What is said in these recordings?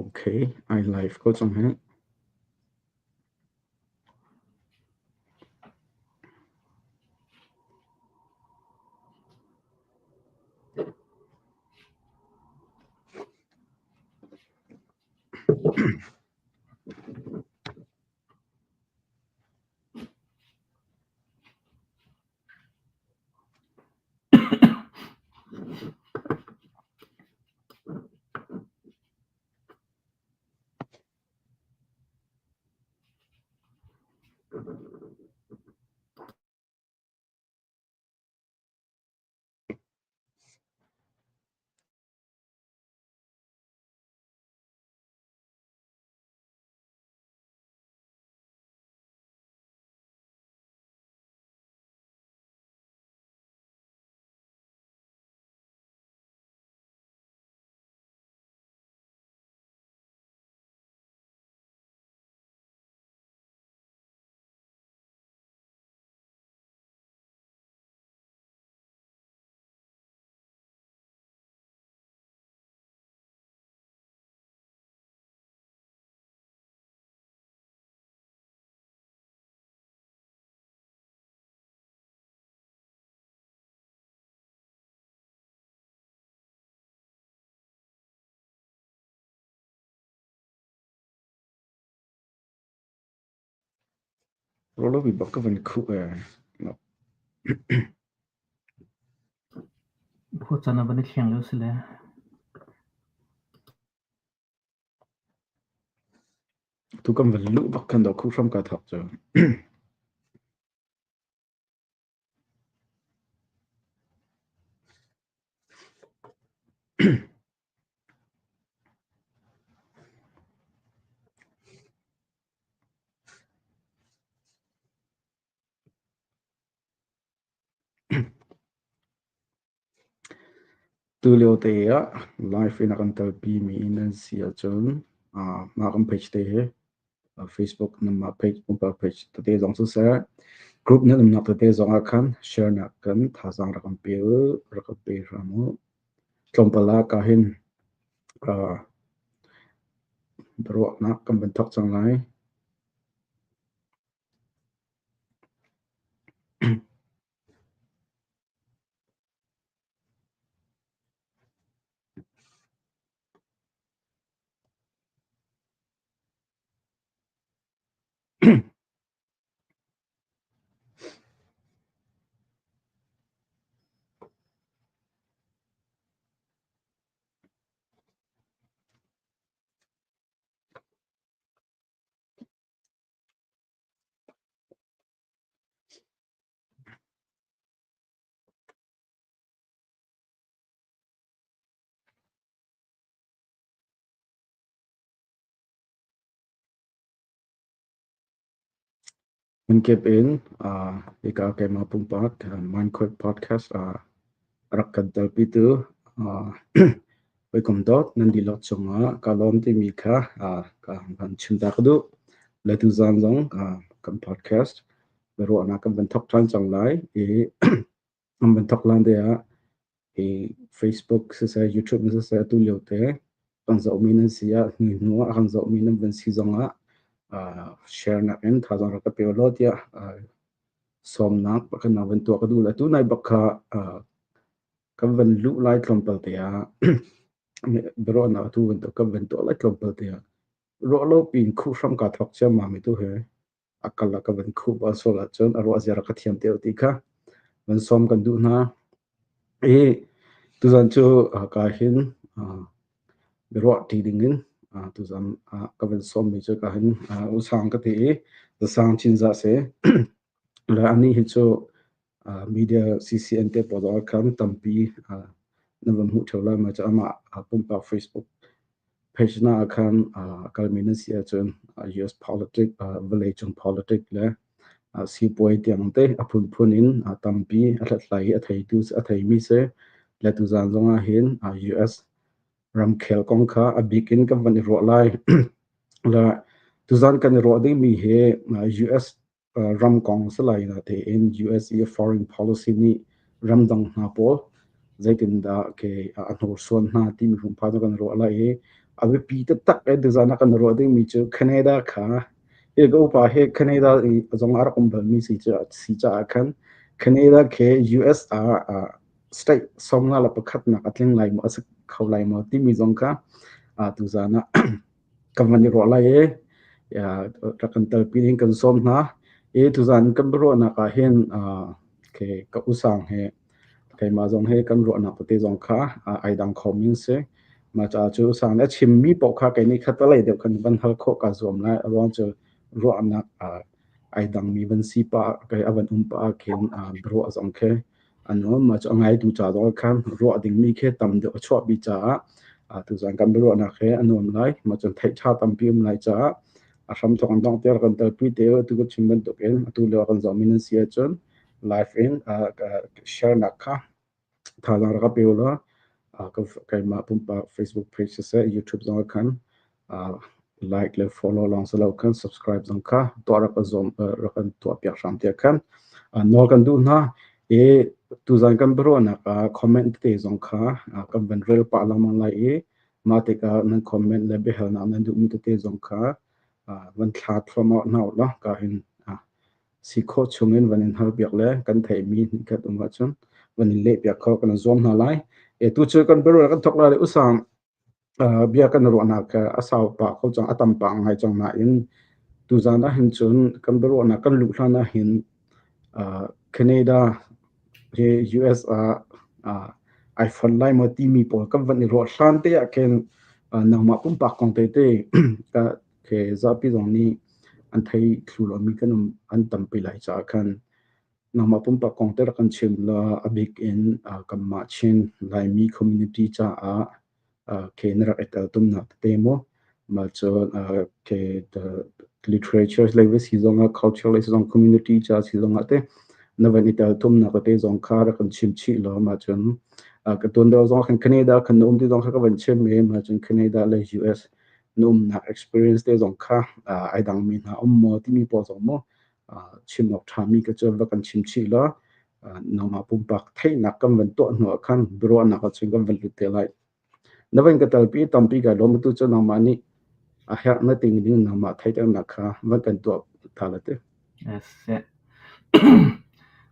Okay, I live ko cang hih. Ruahlopi bak ka van khuh ee. Khuacaan a van i thleng lio si le. Tu kan van luh bak khan dawh khuh hram kaa thawk cu. Tulio te ah live in a kan telpi mi nan si ahcun mah kan page te hi Facebook nanmah page pumpak page tete zong siseh group nan umnak tete zong ah khan share nak kan thazaang rak kan pe u rak kan pe hram u. Tlawmpal ah ka hin biaruahnak kan van thawk cang lai. Hmunkip in hika keimah pumpak Mindquake podcast rak kan telpitu hawikom dawt nan dihlak cungah kaa lawm timi kha ka van chim ta ka duh. Le tuzaan zong kan podcast biaruahnak kan van thawk ṭhan cang lai i kan van thawk lan te ah hi Facebook siseh YouTube siseh atu lio te kan zohmi nan si ah hnu hnu ah kan zohmi nan van si zongah share nak in thazaang rak ka pe law tiah sawmnak kan van tuah ka duh le tu nai bak kha kan van luh lai tlawmpal te ah biaruahnak atu bantuk kan van tuah lai tlawmpal te ah ruah lo pin khuh hram ka thawk ciammam mi tu he a kal ah ka van khuh bal sual ahcun a ruah zia rak ka thiam te ti kha van sawm kan duh hna. I tuzan cu ka hin biaruah ṭi ding in tuzan ka van sawm mi cu ka hin usang ka ti i zasang Cinzah si. Le anih hi cu media CCN te pawl ah khan tampi nan van hmuh ṭheo lai ma cu amah pumpak Facebook page na ah khan kalmi nan si ahcun US politic vawleicung politic le sipuai tiang te a phunphun in tampi a hlathlai i a theitu a theimi si. Le tuzaan zong ah hin US ramkhel kong kha a bik in kan van i ruah lai. Le tuzaan kan i ruah dingmi hi US ram kong si lai natein US i foreign policy nih ramdang hna pawl zeitindah ke a hnursuan hna timi hlungphan kan ruah lai i A biapi taktak e tuzaan ah kan ruah dingmi cu Canada kha hi ka upa hi Canada i zong a rak um balmi si si caah khan Canada khi US ah state 51 nak a tling lai maw a si kho lai maw timi zong kha tuzaan ah kan van i ruah lai i rak kan telpi ding kan sawm hna. I tuzaan kan biaruahnak ah hin ka usang he keimah zong hi kan ruahnak tete zong kha ai dang kho mi an si. Mah caah cu usang nih a chimmi paoh kha kei nih khat lei deuh khan van hal khawh kaa zuam lai. A ruang cu ruahnak ai dangmi van si pah kei a van um pah ah khin biaruah zong khi an um. Mah cu a ngaitu ca zong khan ruah dingmi khi tam deuh a chuahpi caah tuzaan kan biaruahnak hi a nuam lai. Mah cun theih ṭha tampi um lai caah a hramthawk an dongh tiang kan telpi te u. Atu ka chim bantukin atu lio kan zohmi nan si ahcun live in share nak kha thazaang rak ka pe u law keimah pumpak Facebook page siseh YouTube zong ah khan like le follow lawng si lo khan subscribe zong kha tuah rak ka zuam rak kan tuah piak hram tiah khan nawl kan duh hna. I tuzan kan biaruahnak ah comment tete zong kha kan van rel pah lengmang lai i mah tikah nan comment le biahalnak nan duhmi tete zong kha van thla thluahmah hna u law ka hin si khawh chungin van in halpiak le kan theihmi hnihkhat um ahcun van in lehpiak kho kan zuam hna lai. E tu cu kan biaruah kan thok lai usang bia kan ruahnak a sau pah kho cang a tam pah ngai cang nain tuzan ah hin cun kan biaruahnak kan luh hlan ah hin Canada hi US ah ai fon lai maw timi pawl kan van i ruah hlan te ah khin nangmah pumpak kong tete Ke zapi zong nih an thei thlu lomi kan um an tampi lai caah khan nangmah pumpak kong te rak kan chim law a bik in kanmah Chin Laimi community caah ke na rak i teltumnak tete mu mah cun ke the literature lei va si zongah culture lei si zong community ca si zongah te na van i teltumnak tete zong kha rak kan chim chih law mah cun ka tuan deuh zong khan Canada khan na um ti zong kha ka van chim i mah cun Canada le US na umnak experience te zong kha ai dangmi hna um maw timi pawl zong maw chim awk ṭhami ka cu va kan chim chih law nangmah pumpak theihnak kan van tuah hnu ah khan biaruahnak ah cun kan van lut te lai. Na van ka telpi tampi kai lawm tu cu nangmah nih a herh na ting ding nangmah theihternak kha van kan tuah ta la te. Yes.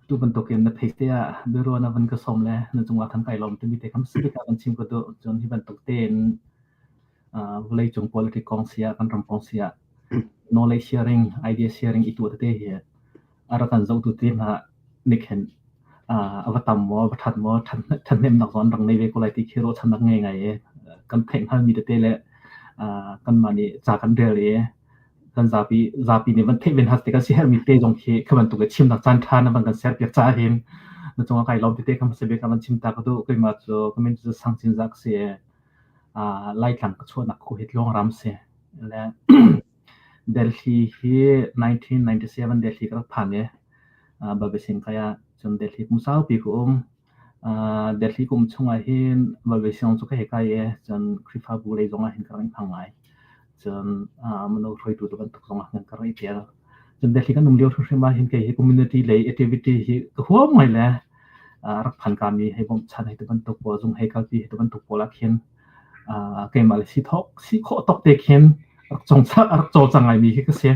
Tu bantukin na page te ah biaruah na van ka som le na cungah khan kai lawm timi te kam sibik ah kan chim ko tu cun hi bantuk tein vawleicung politic kong si ah, kan ram kong si ah, knowledge sharing, idea sharing i tuah tete hi a rak kan zohtu te hna nih khin a va tam maw, a va ṭhat maw, ṭhathnemnak zong an rak nei ve ko lai ti khi ruahchannak ngei ngai i kan theih hngalmi tete le kanmah nih ca kan rel i kan zapi zapi nih van theih ve hna te kan siaherhmi te zong khi kha bantuk i chimnak caan ṭha na van kan serpiak caah hin na cungah kai lawm tete kha hmasa bik ah van chim ta ka duh. Keimah cu ka min cu Sang Cin Za ka si i Laitlang ka chuahnak khu hi Tluangram si. Le Delhi hi 1997 Delhi ka rak phan i Babasing kai ah cun Delhi kum saupi ka um. Delhi kum chungah hin Babasing cu ka hei kai i cun Khrihfabu lei zongah hin ka rak i hmang ngai. Cun mino hruaitu te bantuk zongah khan ka rak i tel. Cun Delhi kan um lio hrimhrim ah hin kei hi community lei activity hi ka huam ngai le rak phan kami hei bawmhchanh hei ti bantuk pawl zung hei kalpi hei ti bantuk pawl ah khin keimah le si thok si khawh tok te khin rak cong rak cawlcang ngaimi khi ka si.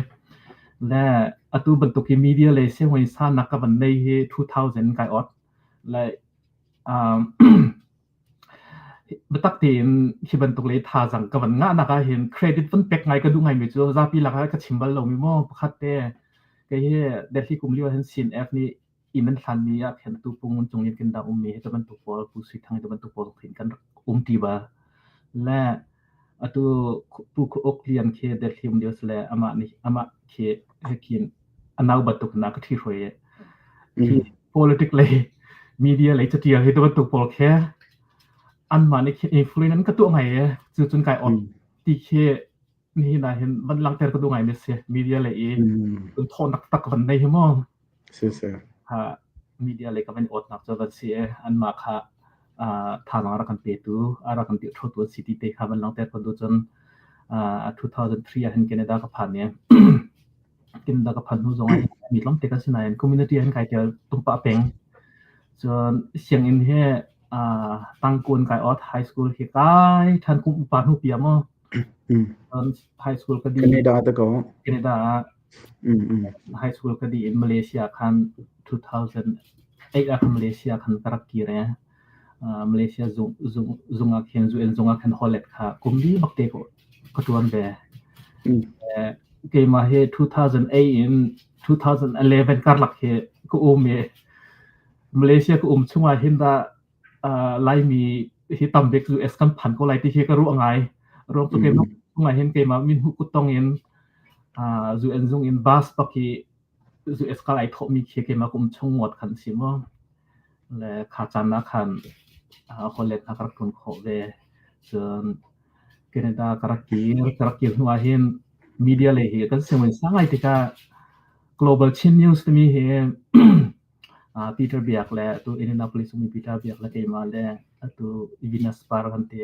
Le atu bantuk hi media le sianginn sanak ka van nei hi 2000 kai ot. Le biatak tein hi bantuk le thazaang ka van ngahnak ah hin credit van pek ngai ka duh ngaimi cu zapi lakah ka chim bal lomi maw pakhat te kei hi Delhi kum lio hin CNF nih inn an hlanmi ah khin atu Pu Ngun Cung Lian kan dah ummi hi cu bantuk pawl Pu Sui Thang hi bantuk pawl khin kan rak um ṭi bal. Le atu Pu Khu Uk Lian khi Delhi um lio si le amah nih amah khi he khin a nau bantuk in a ka ṭhihruai i khi politic lei media lei catial hi bantuk pawl khi anmah nih khi influence an ka tuah ngai i cu cun kai ot ti khi nihin ah hin van langhter ka duh ngai mi si media lei i thawnak tak van nei hi mu. Si si. Ha media lei ka van awtnak cu van si i anmah kha thazaang rak kan petu a rak kan dirhṭhotu an si ti te kha van langhter ka duh cun 2003 ah hin Canada ka phan i Canada ka phan hnu zong ah mi tlawmte kan si nain community ah hin kai tel tung pah peng. Cun sianginn hi tangkun kai ot high school hi kai ṭhan kum upa hnu pi ah maw. High school ka dih Canada te ko. Canada ah high school ka dih in Malaysia khan 2008 ah khan Malaysia khan ka rak kir e. Malaysia zung zung zung ah khin UN zung ah khan hollet kha kum li bak te ko ka tuan ve. Keimah hi 2008 in 2011 karlak hi ka um i Malaysia ka um chungah hin dah Laimi hi tambik US kan phan ko lai ti hi ka ruah ngai. Ruang cu keimah chungah hin keimah min hu kuttong in UN zung in bus pak hi US kal ai thawhmi khi keimah ka um chung ngawt khan si mu. Le kha caan ah khan hollet hna ka rak ṭuan khawh ve. Cun Canada ka rak kir. Ka rak kir hnu ah hin media lei hi kan sianginn sang ngai tikah Global Chin News timi hi Peter Biak le atu Indianapolis ummi Peter Biak le keimah le atu Venus Par kan ti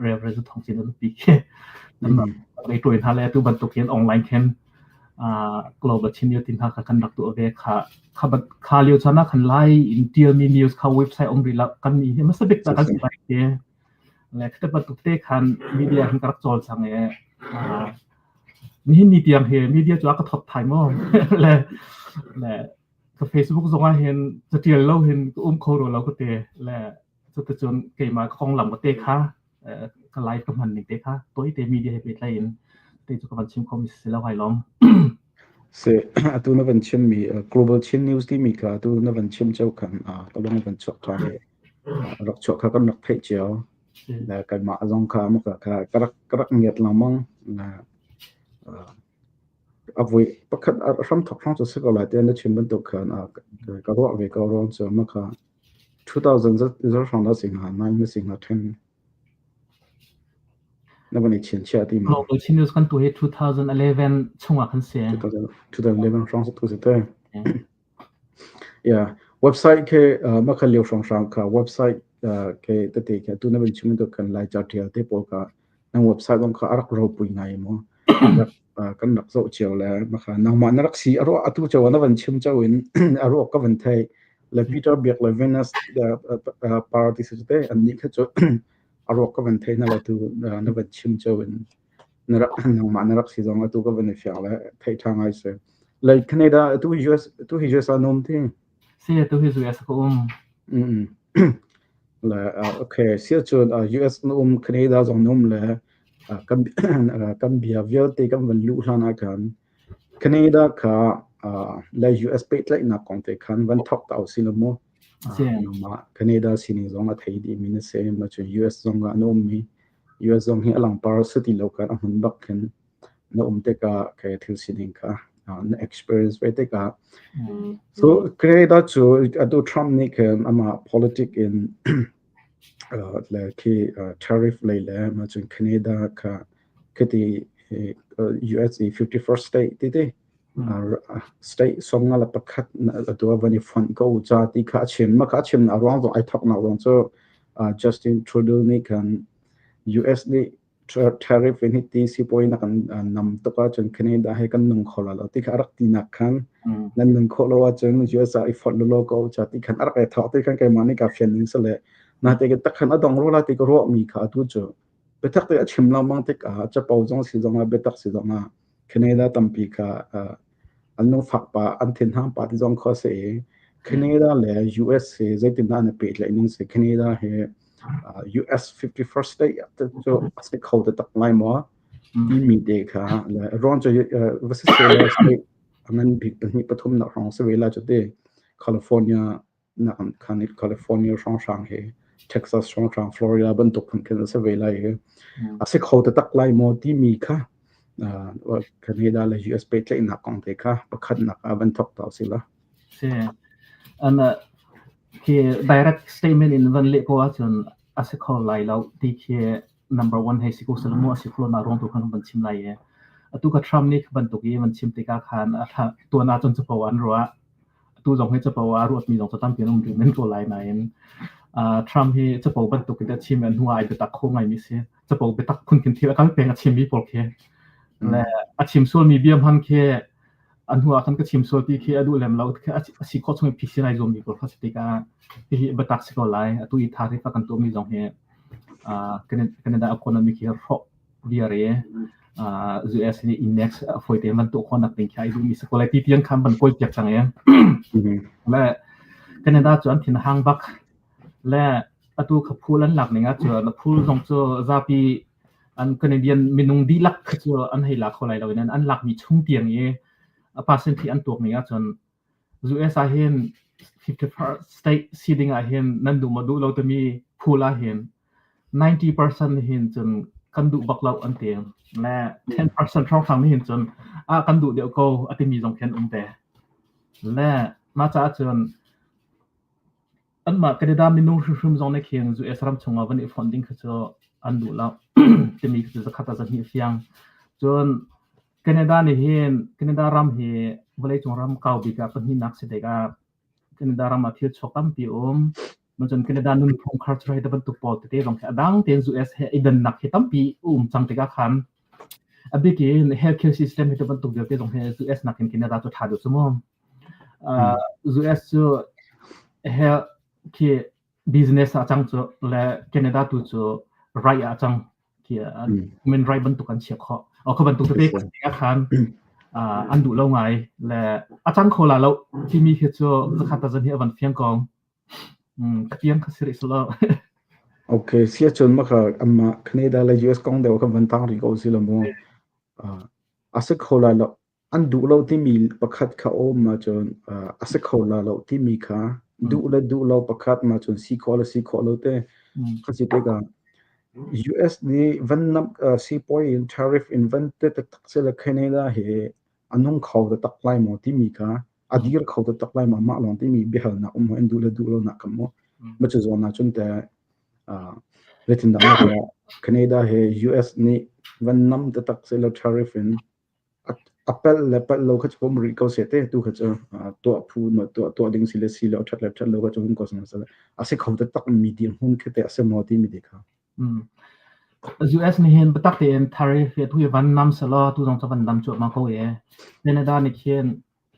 Reverend Thong Cin an pi khi rei tuai hna le atu bantuk hin online khin Global Chin News tin hna kha kan rak tuah ve kha kha kha lio chan ah khan lai in tialmi news kha website um rih lo kan ni hi hmasa bik ta kan si lai te le khata bantuk te khan media hin ka rak cawl cang e nihin ni tiang hi media cu a ka thot thai mo le le ka Facebook zong ah hin catial lo hin ka um kho ro lo ka te le cuticun keimah ka konglam ka te kha ka live ka hman ning te kha toi te media he pehtlai in te cu ka van chim kho mi si lo hai lom. Se atu na van chim mi Global Chin News timi kha atu na van chim cheu khan ka lung van chuak tha le rak chuak kha kan rak theih cio le kanmah zong kha maka kha ka rak ka rak ngiat lengmang A voi pakhat a hramthawk hrawng cu si ko lai tiah na chim bantuk khan ka ruah ve ko ruang cu maka 2000 zar hrawng dah si hnga, nine na si hnga ṭhen na van i chinchiah ti ma? Global Chin News kan tu hi 2011 chungah kan si. 2011 hrawng tu si te. Yeah, website ke maka lio hrawng hrawng kha website ke tete ke tu na van chim bantuk khan Lai ca ṭial te pawl kha nan website zong kha a rak ropui ngai mu. Rak kan rak zoh cio le maka nangmah na rak si a ruah atu cio na van chim cio in a ruak ka van thei le Peter Biak le Venus party si te an nih kha cu a ruak ka van thei na le tu na van chim cio in na rak nangmah na rak si zong atu ka van i fiang le thei tha ngai si le Canada atu US tu hi US ah nom thi Si atu hi US ka um. Mm Le okay sia cun US na um Canada zong na um le kan kan bia vialte kan van luh hlan ah khan Canada kha le US pehtlaihnak kong te khan van thawk ta usih law mu. Nangmah Canada sining zong a thei dih mi na si ma cun US zong ah na um mi US zong hi a langpar si ti lo khan a hmun bak khin na um tikah ke thil sining kha na experience ve tikah so Canada cu atu Trump nih khin amah politic in le khi tariff lei le ma cun Canada kha khiti US i 51st state ti ti state sawmnga le pakhat atu a van i fonh ko ca ti kha a chim ma kha a chim na ruang zong ai thok nak zong cu Justin Trudeau nih khan US nih tariff in hiti sipuai na kan nam tuk ahcun Canada he kan nung kho la lo ti kha a rak tinak khan nan nun khawh lo ahcun US ah i fonh lolo ko ca ti khan a rak i thawk ti khan keimah nih ka fian ning sale na te tak khan a dong ro la ti ka ruah mi kha atu cu biatak te a chim lengmang tikah capo zong si zong ah biatak si zong ah Canada tampi kha an lungfak pah an thinhang pah ti zong kho si i Canada le US hi zeitindah an i pehtlaih ning si Canada hi US 51st state cu a si kho taktak lai maw timi te kha le ruang cu va si seh state a ngan bik pahnih pathum nak hrawng si ve la cu ti California nak khan California hrawnghrang hi Texas hrawnghrang Florida bantuk phun khin a si ve lai i a si kho taktak lai maw timi kha Canada le US pehtlaihnak kong te kha pakhatnak ah van thawk ta usih law. Si. An khi direct statement in van leh ko ahcun a si kho lai lo ti khi number one hei si ko seh mu a si kho na ruang tu khan van chim lai i atu ka Trump nih bantuk i van chim tikah khan a tuan ahcun capo an ruah atu zong hi capo a ruatmi zong cu tampi an um rih men ko lai nain Trump hi capo bantuk in a chim an hnu ah ai biatak kho ngaimi si capo biatak phun khin thil a kal peng a chimmi pawl khi le a chim sualmi bia hman khi a hnu ah khan ka chim sual ti khi a duh lem lo a si khawh chung in phisin ai zuammi pawl kha si tikah hihi biatak si ko lai atu i tha rifa kan tuahmi zong hi Canada economy khi hrawh. viar i US nih annex fawi tein van tuah khawh nak ding khi ai duhmi si ko lai ti tiang khan van kawl piak cang i le Canada cu an thin a hang bak. Le atu kha phul an lak ning ahcun phul zong cu zapi an Canadian minung dihlak kha cu an hei la kho lai lo in an lakmi chung tiang i a percent hi an tuak ning ahcun US ah hin 51st state si ding ah hin nan duh maw duh lo timi phul ah hin 90% hin cun kan duh bak lo an ti. Le 10% hrawnghrang nih hin cun ah kan duh deuh ko a timi zong khi an um ve. Le mah caah cun anmah Canada minung hrimhrim zong nih khin US ram chungah van i fonh ding kha cu an duh lo timi khi cu zakhat ah zahnih fiang. Cun Canada nih hin Canada ram hi vawleicung ram kau bik ah pahnihnak si tikah Canada ram ah thil chuak tampi a um. Cun Canada nunphung culture hi bantuk pawl tete zong khi a dang tein US he i dannak hi tampi a um cang tikah khan a bik in healthcare system hi bantuk vialte zong hi US nakin Canada cu ṭha deuh cu mu. US cu health khi business ah cang cu le Canada tu cu right ah cang khi human right bantuk an chia khawh. Kha bantuk tete ah khan an duh lo ngai le a cang kho la lo timi khi cu zakhat a zan hi a van fiang ko. Ka tiang kha si rih silo. Okay, sia cun maka amma Canada le US kong deuh kan van tang rih ko si lo mu. A si kho lai lo. An duh lo timi pakhat kha a um ahcun a si kho la lo timi kha duh le duh lo pakhat ma cun si khawh le si khawh lo te kha si tikah US nih van nam sipuai in tariff in van te taktak sila Canada hi a nung kho taktak lai maw timi kha a dir kho taktak lai maw mah lawng timi biahalnak um an duh le duh lo nak kam mu ma cu zawn ahcun te zeitindah Canada he US nih van nam taktak sila tariff in A palh le palh lo kha cu um rih ko seh te tu kha cu tuah phu tuah tuah ding si le si lo ṭhat le ṭhat lo kha cu um ko seh a si kho taktak mi dirhmun khi teh a si maw timi te kha. US nih hin biatak tein tariff hi atu hi van nam selaw tu zong cu van nam cuahmah ko i Canada nih khin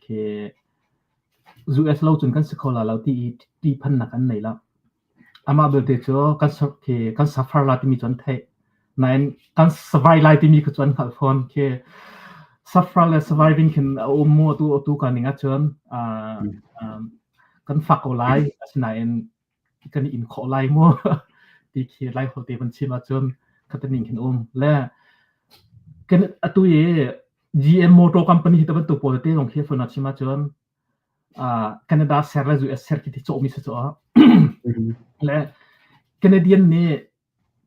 khi US lo cun kan si kho la lo ti i ti phannak an nei lo. Amah belte cu kan khi kan suffer la timi cu an theih. Nain kan survive lai timi kha cu an hngalh fawn. Khi suffer le surviving khin a um mu atu atu ka ning ahcun kan fak ko lai asinain kan i in khawh lai mu ti khi lai holh te van chim ahcun khataning khin um. Le kan atu i GM Motor Company hi te bantuk pawl te zong khi phone ah chim ahcun Canada ser le US ser khi ti cawhmi si cu le Canadian nih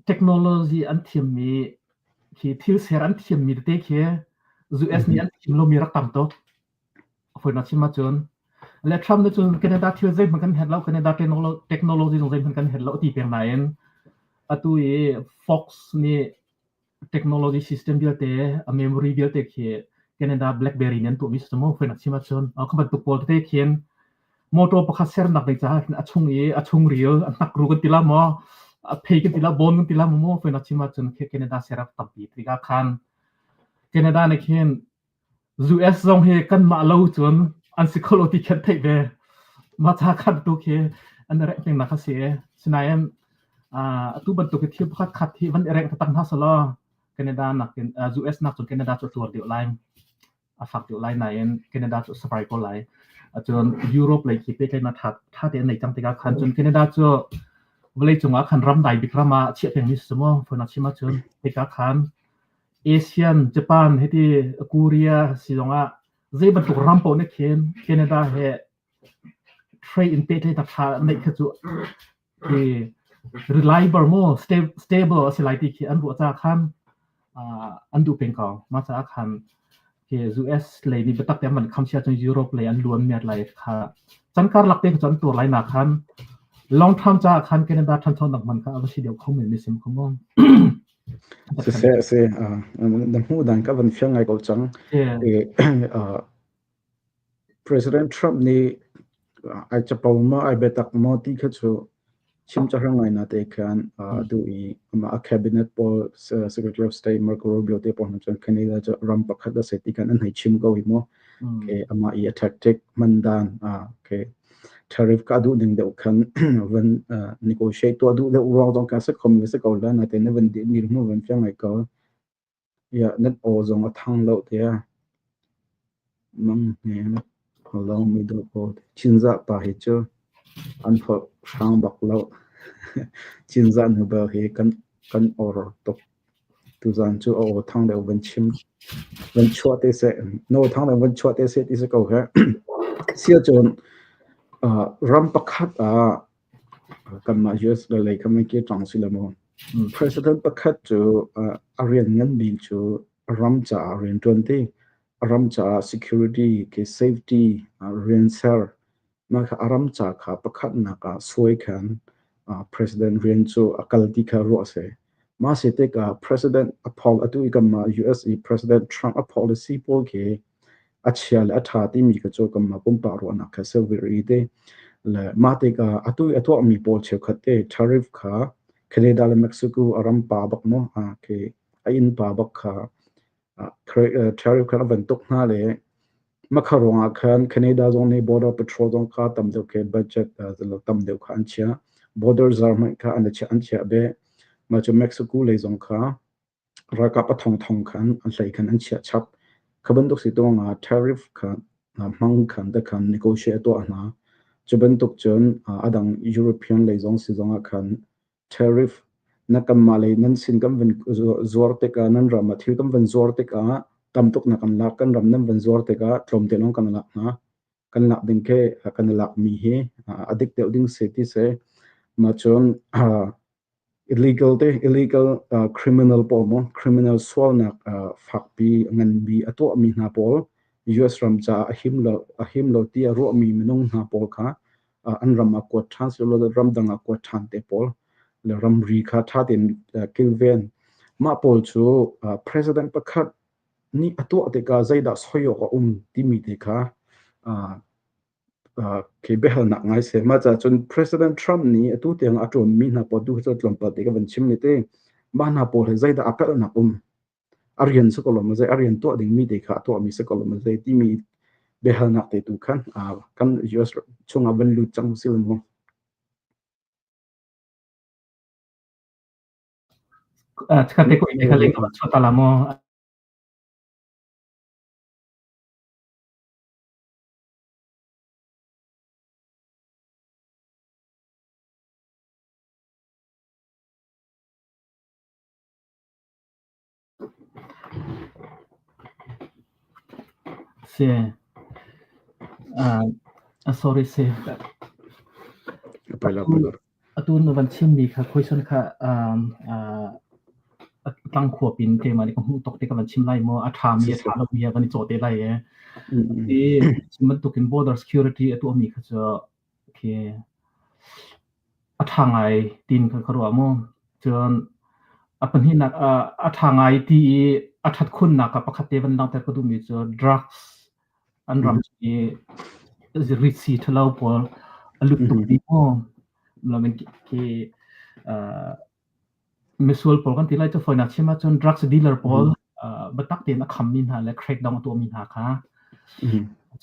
technology an thiammi khi thil ser an thiammi tete khi US nih an thiam lomi rak tam tuk. Fawinak chim ahcun le Trump nih cun Canada thil zeihmanh kan herh lo, Canada technology zong zeihmanh kan herh lo ti peng nain atu i Fox nih technology system vialte a memory vialte khi Canada BlackBerry nih an tuahmi si mu fawinak chim ahcun kha bantuk pawl tete khin motor pakhat sernak ding caah khin a chung i a chungril a hnakru kan ti la maw a phei kan ti la bone kan ti la maw fawinak chim ahcun khi Canada ser a tampi tikah khan Canada nih khin US zong hi kanmah lo cun an si kho lo ti khin theih ve. Mah ca khan tu khi an i rengh pengnak a si i sinain atu bantuk hi thil pakhat khat hi van i rengh taktak hna selaw Canada nakin US nak cun Canada cu a tuar deuh lai. A fak deuh lai nain Canada cu a survive ko lai. Cun Europe lei khi pehtlaihnak ṭha ṭha tein nei cang tikah khan cun Canada cu vawleicung ah khan ram dai bik ram ah chiah pengmi si mu. Fawinak chim ahcun tikah khan ASEAN, Japan hiti Korea si zongah zei bantuk ram paoh nih khin Canada he trade in pehtlaihnak ṭha neih kha cu khi reliable maw stable a si lai ti khi an ruah caah khan an duh peng ko. Mah caah khan khi US lei nih biatak te an van kham si ahcun Europe lei an luan miat lai kha chan karlak te kha cu an tuar lai na khan long term caah khan Canada ṭhanchonak man kha a va si deuh kho men mi sim kho maw. Siseh a si. Na hmuh dan ka van fiang ngai ko cang. President Trump nih ai capo maw, ai biatak maw ti kha cu chim cahrang ngai na te khan duh i amah a cabinet pawl Secretary of State Marco Rubio te pawl hna cun Canada cu ram pakhat a si ti khan an hei chim ko hi mu. Okay, amah i a tactic hman dan okay, tariff ka duh ning deuh khan van negotiate tuah duh deuh ruang zong kha si khom si ko la natein na van dir hnu van fiang ngai ko. Ya nan aw zong a thang lo tiah mang hnem hello middle aw Cinzah pa hi cu an holh hrang bak lo. Cinzah nu bel hi kan kan or tuk. Tuzaan cu a aw thang deuh van chim van chuah te seh. Na aw thang deuh van chuah te seh ti si ko he. Sia cun ram pakhat ah kanmah US le lei kha ke ṭang si le maw President pakhat cu a rian ngan bik cu a ram caah rian ṭuan ti, a ram caah security ke safety rian ser. Mah kha a ram ca kha pakhatnak ah suai khan president rian cu a kal ti kha ruah a si. Mah si tikah president a pol atu i kanmah US i President Trump a policy pawl khi a chia le a ṭha timi kha cu kanmah pumpak ruahnak kha si vir i te. Le mah tikah atu i a tuahmi pawl cheukhat te tariff kha Canada le Mexico a ram pa bak maw khi a innpa bak kha tariff kha a van tuk hna le Makha ruangah khan Canada zong nih border patrol zong kha tam deuh khi budget tam deuh kha an chiah. Border zar hmanh kha an chiah an chiah beh. Mah cu Mexico lei zong kha ralkap a thongthong khan an hlei khan an chiah chap. Kha bantuk si tuangah tariff kha hmang khan te khan negotiate a tuah hna. Cu bantuk cun a dang European lei zong si zongah khan tariff na kanmah lei nan sin kan van zuar tikah nan ram ah thil kan van zuar tikah tam tuk na kan lak kan ram nan van zuar tikah tlawmte lawng kan lak hna kan lak ding khi kan i lakmi hi a dik deuh ding si ti si mah cun illegal te illegal criminal pawl maw criminal sualnak fakpi nganbi a tuahmi hna pawl US ram caah a him lo a him lo ti a ruahmi minung hna pawl kha an ram ah kuat ṭhan silo ramdang ah kuat ṭhan te pawl le ramri kha ṭha tein kilven mah pawl cu president pakhat nih a tuah tikah zeidah soi awk a um timi te kha khi biahalnak ngai si. Mah caah cun President Trump nih atu tiang a ṭuanmi hna pawl tu cu tlawmpal te ka van chim ni te. Mah hna pawl hi zeidah a palhnak um? A rian si ko lo maw zei a rian tuah dingmi te kha a tuahmi si ko lo maw zei timi biahalnak te tu khan kan US chungah van lut cang si mu. Chikkhat te ko in kha leng ka chuah ta la maw? Si. Uh, sorry si. Pai lo, pai lo. Atu na van chimmi kha question kha um, uh, tlangkhua pin keimah nih ka hmuh tuk te ka van chim lai maw a ṭhami a ṭha lomi a kan i cawh te lai e. I chim bantukin border security a tuahmi kha cu khi a ṭha ngai tiin ka ka ruah mu. Cun a pahnihnak ah a ṭha ngai ti i a ṭhat khunnak ah pakhat te van langhter ka duhmi cu drugs an ram chung i ritsi ṭhalo pawl a lut tuk ti mu. Khi uh, misual pawl kan ti lai cu fawinak chim ahcun drugs dealer pawl uh, biatak tein a khammi hna le crackdown a tuahmi hna kha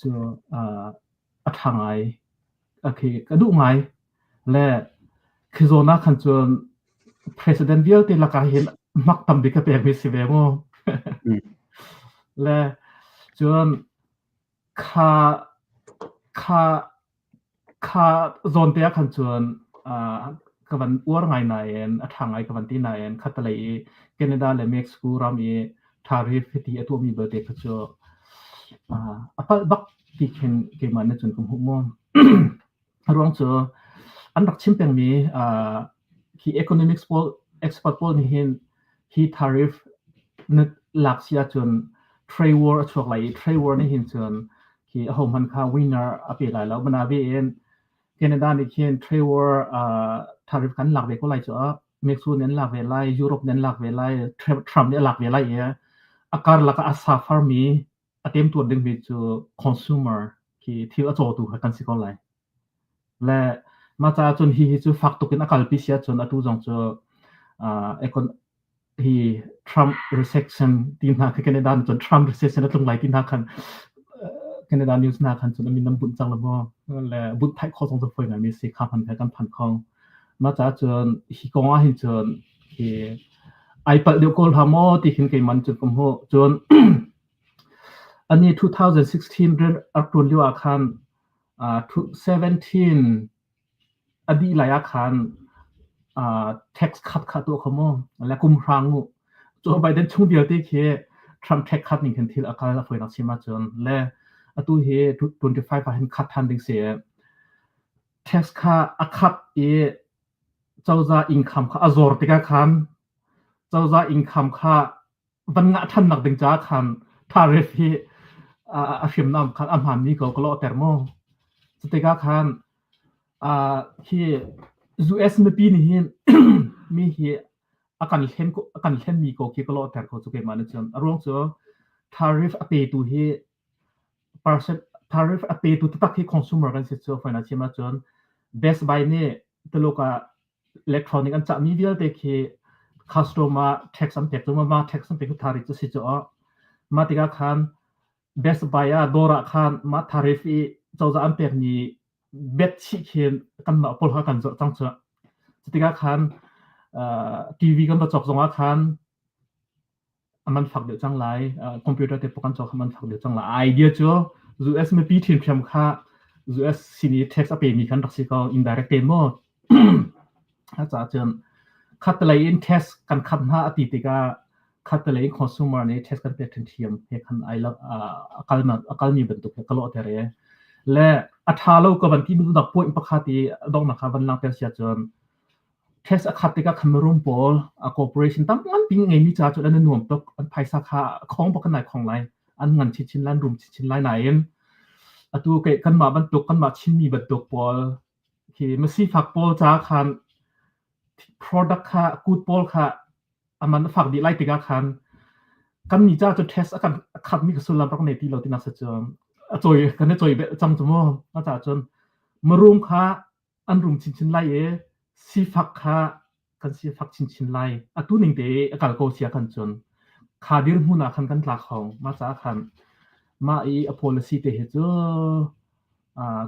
cu uh, a ṭha ngai. Okay, ka duh ngai. Le khi zawn ah khan cun president vialte lakah hin mak tam bik ka pekmi si ve mu. Le cun kha kha kha zawn te ah khan cun uh, ka van uar ngai nain a ṭha ngai ka van ti nain khatalei i Canada le Mexico ram i tariff hiti a tuahmi belte kha cu uh, a palh bak ti khin keimah nih cun ka hmuh mu. A ruang cu an rak chim pengmi uh, hi economics pawl expert pawl nih hin hi tariff na lak si ahcun trade war a chuak lai i trade war nih hin cun khi aho hmanh kha winner a pe lai lo. Manabi in Canada nih khin trade war uh, tariff kan lak ve ko lai cu Mexico nih an lak ve lai, Europe nih an lak ve lai, Trump nih a lak ve lai i a karlak ah a suffer mi a temtuar dingmi cu consumer khi thil a cawtu kha kan si ko lai. Le mah caah cun hi hi cu fak tuk in a kalpi si ahcun atu zong cu uh, econ hi Trump recession ti hna khi Canada nih cun Trump recession a tlung lai ti hna khan Canada news hna khan cun a min an bunh cang le maw le bunh thaih khawh zong cu fawi ngaimi si kha hman kha kan phan kho. Mah caah cun hi kong ah hin cun hi Ai palh deuh ko hlah maw ti khin keiman cun ka hmuh. Cun ani 2016 rian a rak ṭuan lio ah khan 17 a dih lai ah khan tax cut kha tuah kho maw? Le kum hrang u. Joe Biden chung vialte khi Trump tax cut ning khin thil a kal a fawinak chim ahcun le atu hi 25 ah hin cut than ding si. Tax kha a cut i cozah income kha a zor tikah khan cozah income kha van ngah ṭhannak ding caah khan tariff hi a hriamnam khan a hmaanmi ko ka lawhter mu. Cutikah khan hi US mipi nih hin mi hi a kan hlen a kan hlenmi ko khi ka lawhter ko cu keimah nih cun. A ruang cu tariff a petu hi percent tariff a petu taktak hi consumer kan si cu faina chim ahcun Best Buy nih Tuluk ah electronic an cahmi vialte khi customer tax an pek cu ma tax an pek cu tariff cu si cu mah tikah khan Best Buy ah dawr ah khan mah tariff i cozah an pekmi bet chih khin kanmah pawl kha kan zawh cang cu. Cu tikah khan TV kan va cawk zongah khan a man fak deuh cang lai. Computer te pawh kan cawk a man fak deuh cang lai. Idea cu US mipi ṭhiamṭhiam kha US sin i tax a pemi kan rak si ko indirect te maw. A caah cun khattelei in tax kan khat hna a ti tikah khattelei in consumer nih tax kan pek ṭhiamṭhiam he khan ai lo a kal a kalmi bantuk he ka lawhter i le a ṭha lo ka van ti duhnak point pakhat i donghnak kha van langhter sia cun Tax a khat tikah khan pawl a corporation tam nganpi ngeimi ca cu an i nuam tuk. An phaisa kha khong bak in ai khong lai. An ngan chinchin lai, an rum chinchin lai nain atu kei kanmah bantuk kanmah Chinmi bantuk pawl khi masifak pawl ca khan product kha kut pawl kha a man a fak dih lai tikah khan kan mi ca cu test a kan a khatmi ka sullam rak nei ti lo tinak si cu a cawi kan i cawi beh cang cu mu. A caah cun marum kha an rum chinchin lai i sifak kha kan sifak chinchin lai. Atu ning te i a kal ko sia kan cun kha dirhmun ah khan kan tla kho. Mah caah khan mah i a policy te hi cu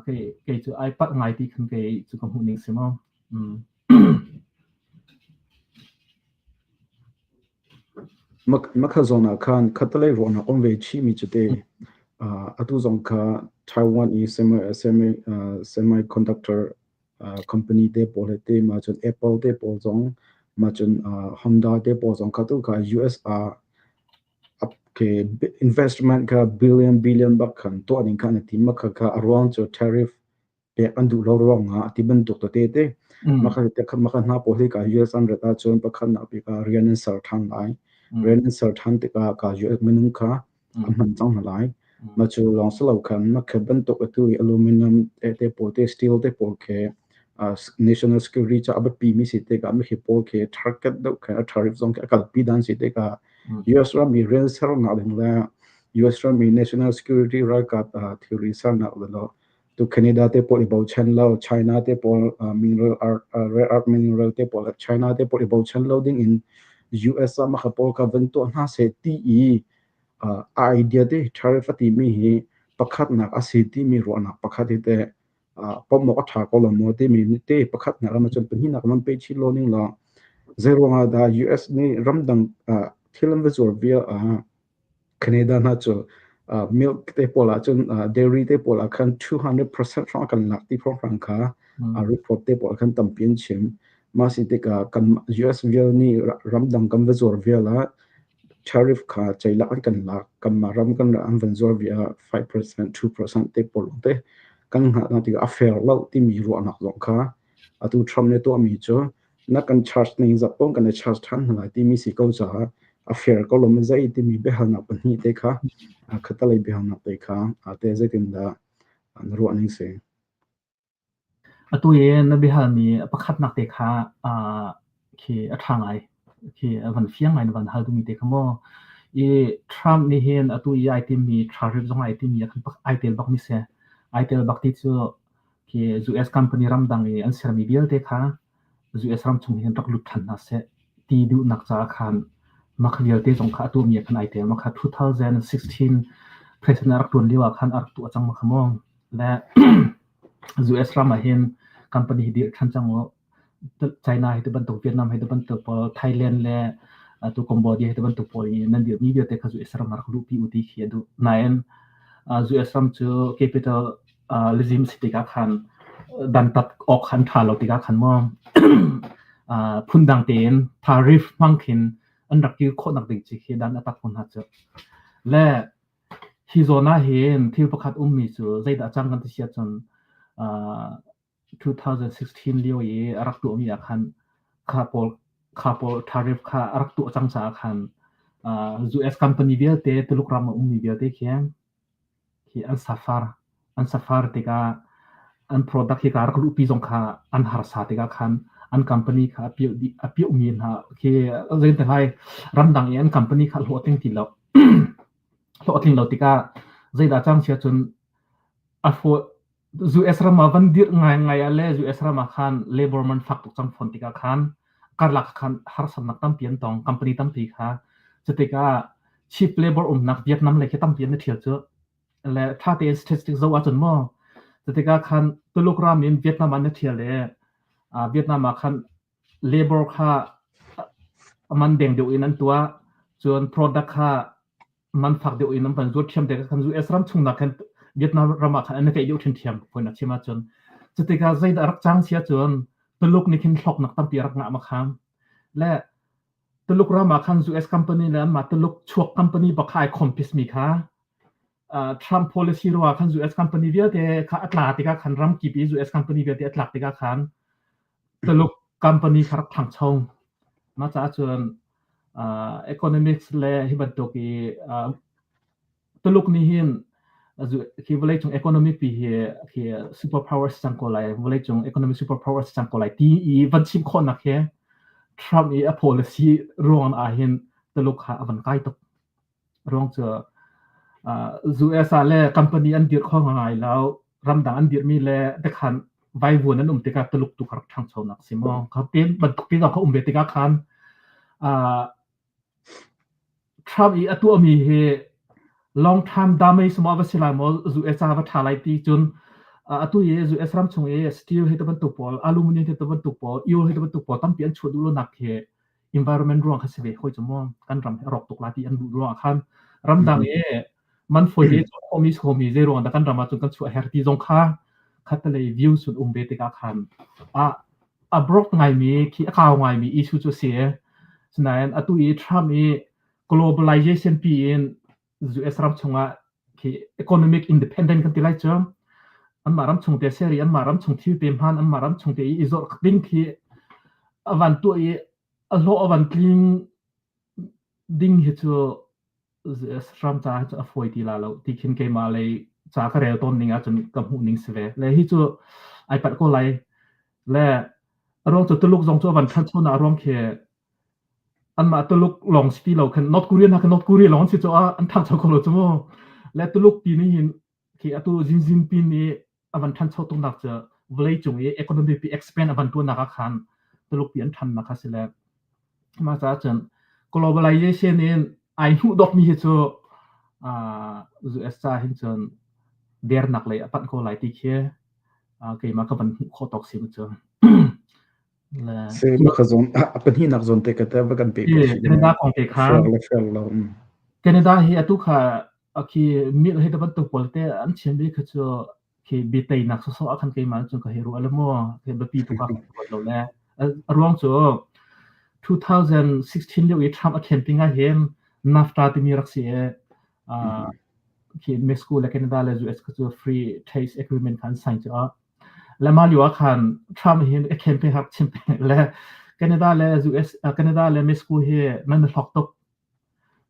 kei kei cu ai palh ngai ti khan kei cu ka hmuh ning si mu. Mm. Makha zawn ah khan khattelei ruahnak um ve chihmi cu te atu zong kha Taiwan i semiconductor company te pawl he te ma cun Apple te pawl zong ma cun Honda te pawl zong kha tu kha US ah investment kha billion billion bak khan tuah ding kha an i tim. Makha kha a ruang cu tariff pek an duh lo ruangah ti bantuk tete te maka maka hna pawl hi ka US an rat ahcun pakhatnak bik ah rian an ser ṭhan lai. Rian an ser ṭhan tikah ka US minung kha an hman cang hna lai. Ma cu lawng si lo khan makhe bantuk atu i aluminum te pawl te steel te pawl khi national security ca a biapi mi si tikah mikhi pawl khi target deuh khan a tariff zong khi a kalpi dan si tikah US ram i rian sernak ding le US ram i national security ralkap thilri sernak le lo tu Canada te pawl i bochan lo, China te pawl mineral art, rare earth mineral te pawl China te pawl i bochan lo ding in US ah maka pawl kha van tuah hna seh ti i idea te tariff a timi hi pakhatnak a si timi ruahnak pakhat hi te pom awk a ṭha ko lo maw timi te pakhatnak ram cun pahnihnak ram pe chin lo ning law zei ruangah dah US nih ramdang thil an va zuar vial ah Canada hna cu milk te pawl ahcun dairy te pawl ah khan 200% hrawng a kan lak ti hrawnghrang kha report te pawl khan tampi an chim. Mah si tikah kan US vial nih ramdang kan va zuar vial ah tariff kha ceilak an kan lak. Kanmah ram kan an van zuar vi ah 5%, 2% te pawl lawng te kan hngah hna tikah a fair lo timi ruahnak zong kha atu Trump nih tuahmi cu na kan charge ning zat paoh kan i charge ṭhan hna lai timi si ko caah a fair ko lo maw zei timi biahalnak pahnih te kha khattelei biahalnak te kha te zeitindah na ruah ning si? Atu i na biahalmi pakhatnak te kha khi a ṭha ngai. Khi a van fiang ngai na van hal duhmi te kha maw. I Trump nih hin atu i ai timmi tariff zong ai timmi ai tel bakmi si. Ai tel bak ti cu khi US company ramdang i an sermi vialte kha US ram chung hin rak lut ṭhan hna seh ti duhnak caah khan mah kha vialte zong kha a tuahmi ah khan ai tel. Mah kha 2016 president a rak ṭuan lio ah khan a rak tuah cang ma kha maw. Le US ram ah hin company hi dirh ṭhan cang u. China hi ti bantuk, Vietnam hi ti bantuk pawl, Thailand le Atu Cambodia hi bantuk pawl i nan dirmi vialte kha US ram ah rak luhpi u ti khi a duh. Nain US ram cu capitalism si tikah khan dantat awk khan ṭha lo tikah khan maw phundang tein tariff hmang khin an rak kir khawhnak ding ci khi dan a tat ko hna cu. Le hi zawn ah hin thil pakhat ummi cu zeidah cang kan ti si ahcun 2016 lio i a rak tuahmi ah khan kha pawl kha pawl tariff kha a rak tuah cang caah khan US company vialte Tuluk ram a ummi vialte khi khi an safar an safar tikah an product hi ka rak luhpi zong kha an harsa tikah khan an company kha a piah dih a piahmi hna khi zei te lai ramdang i an company kha hlawhtling ti lo hlawhtling lo tikah zeidah cang sia cun a faw US ram ah van dirh ngaingai ah le US ram ah khan labor man fak tuk cang fawn tikah khan karlak khan harsatnak tampi an tong company tampi kha cutikah cheap labor umnak Vietnam lei khi tampi an i ṭhial cu le ṭha tein statistics zoh ahcun maw cutikah khan Tuluk ram in Vietnam ah an i ṭhial i Vietnam ah khan labor kha a man deng deuh in an tuah cun product kha man fak deuh in an van zuar thiam te khan US ram chung nak khan Vietnam ram ah khan an keih deuh ṭhiamṭhiam fawi nak chim ahcun cutikah zeidah rak cang sia cun Tuluk nih khin hlawknak tampi a rak ngah ma kham le Tuluk ram ah khan US company le anmah Tuluk chuak company bak kha ai compis mi kha Trump policy ruah khan US company vialte kha a tla tikah khan ram kip i US company vialte a tlak tikah khan Tuluk company kha rak ṭhangcho. Mah caah cun economics le hi bantuk i Tuluk nih hin khi vawleicung economic pi hi khi super power si cang ko lai, vawleicung economic super power si cang ko lai ti i van chim khawhnak hi Trump i a policy ruang ah hin Tuluk kha a van kai tuk. Ruang cu US ah le company an dirh kho ngai lo, ramdang an dirhmi le tekhan vaivuan an um tikah Tuluk tu kha rak ṭhangchonak si maw? Kha te bantuk te zong kha um ve tikah khan Trump i a tuahmi hi long term damage maw va si lai maw US ca va ṭha lai ti cun atu i US ram chung i steel hi te bantuk pawl aluminum hi te bantuk pawl eel hi te bantuk pawl tampi an chuah duh lo nak hi environment ruang kha si ve hoi cu mu kan ram hi a rawk tuk la ti an duh ruang ah khan ramdang i man fawi te khomi khomi zei ruang dah kan ram ah cun kan chuah her ti zong kha khatalei view sun um ve tikah khan a a broad ngaimi khi a kau ngaimi issue cu si sinain atu i Trump i globalization pi in US ram chungah khi economic independent kan ti lai cu anmah ram chung te seri anmah ram chung thil te hman anmah ram chung te i zawrh ding khi a van tuah i a hlawh a van tling ding hi cu US ram ca hi cu a fawi ti la lo ti khin keimah lei ca ka rel tawn ning ahcun ka hmuh ning si ve le hi cu ai palh ko lai le a ruang cu Tuluk zong cu a van ṭhanchonak a ruang khi anmah Tuluk lawng si ti lo khan North Korea hna kha North Korea lawng an si cu ah an ṭhangcho kho lo cu mu. Le Tuluk ti nih hin khi atu Xi Jinping nih a van ṭhancho tuknak cu vawleicung i economy pi expand a van tuahnak ah khan Tuluk pi an ṭhannak kha si le mah caah cun globalization in ai hnuh dawkmi hi cu US ca hin cun dernak lei a panh ko lai ti khi keimah ka van hmuh khawh tawk si mu cu. Se maka zawn a pahnihnak zawn te ka te va kan pe ko si Canada kong te kha fair le fair lo. Canada hi atu kha khi mil he bantuk pawl te an chim bi kha cu khi biateinak sawsawh ah khan keimah cun ka hei ruah le mu khi biapi tuk ah ka ruat lo le a ruang cu 2016 lio i Trump a camping ah hin NAFTA timi rak si i khi Mexico le Canada le US kha cu free trade agreement kha an sign cu Le mah lio ah khan Trump hin a campaign rak chim peng le Canada le US Canada le Mexico hi nan i hlawk tuk.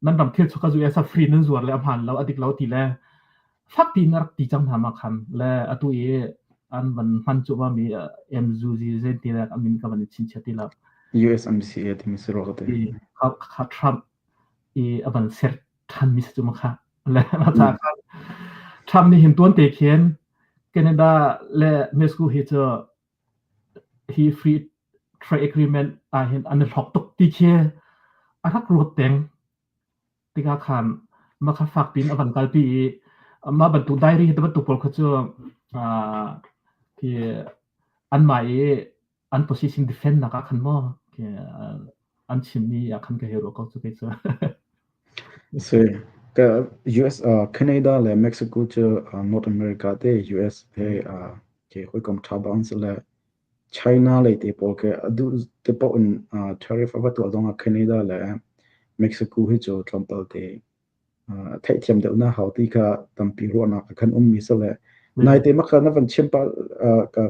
Nan ram thil chuk US ah free nan zuar le a hmaan lo a dik lo ti le fak tiin a rak ti cang hna ma khan le atu i an van hman cuahmah mi MZUZ zen ti le a min ka van i chinchiah ti lo. USMCA timi si rua ka ti. Kha kha Trump i a van ser ṭhanmi si cu ma kha. Le mah caah khan Trump nih hin tuan te khin Canada le Mexico hi cu hi free trade agreement ah hin an i hlawk tuk ti khi a rak ruat peng tikah khan mah kha fak piin a van kalpi i mah bantuk diary hi bantuk pawl kha cu khi anmah i an position defend nak ah khan maw khi. an chimmi ah khan ka hei ruah ko cu kei cu. Si ka US Canada le Mexico cu North America te US he ke hawikom ṭha bang si le China lei te pawl ke a duh te paoh in tariff a va tuah zongah Canada le Mexico hi cu tlawmpal te theihthiam deuhnak hau ti kha tampi ruahnak a kan ummi si le naite makha na van chim pah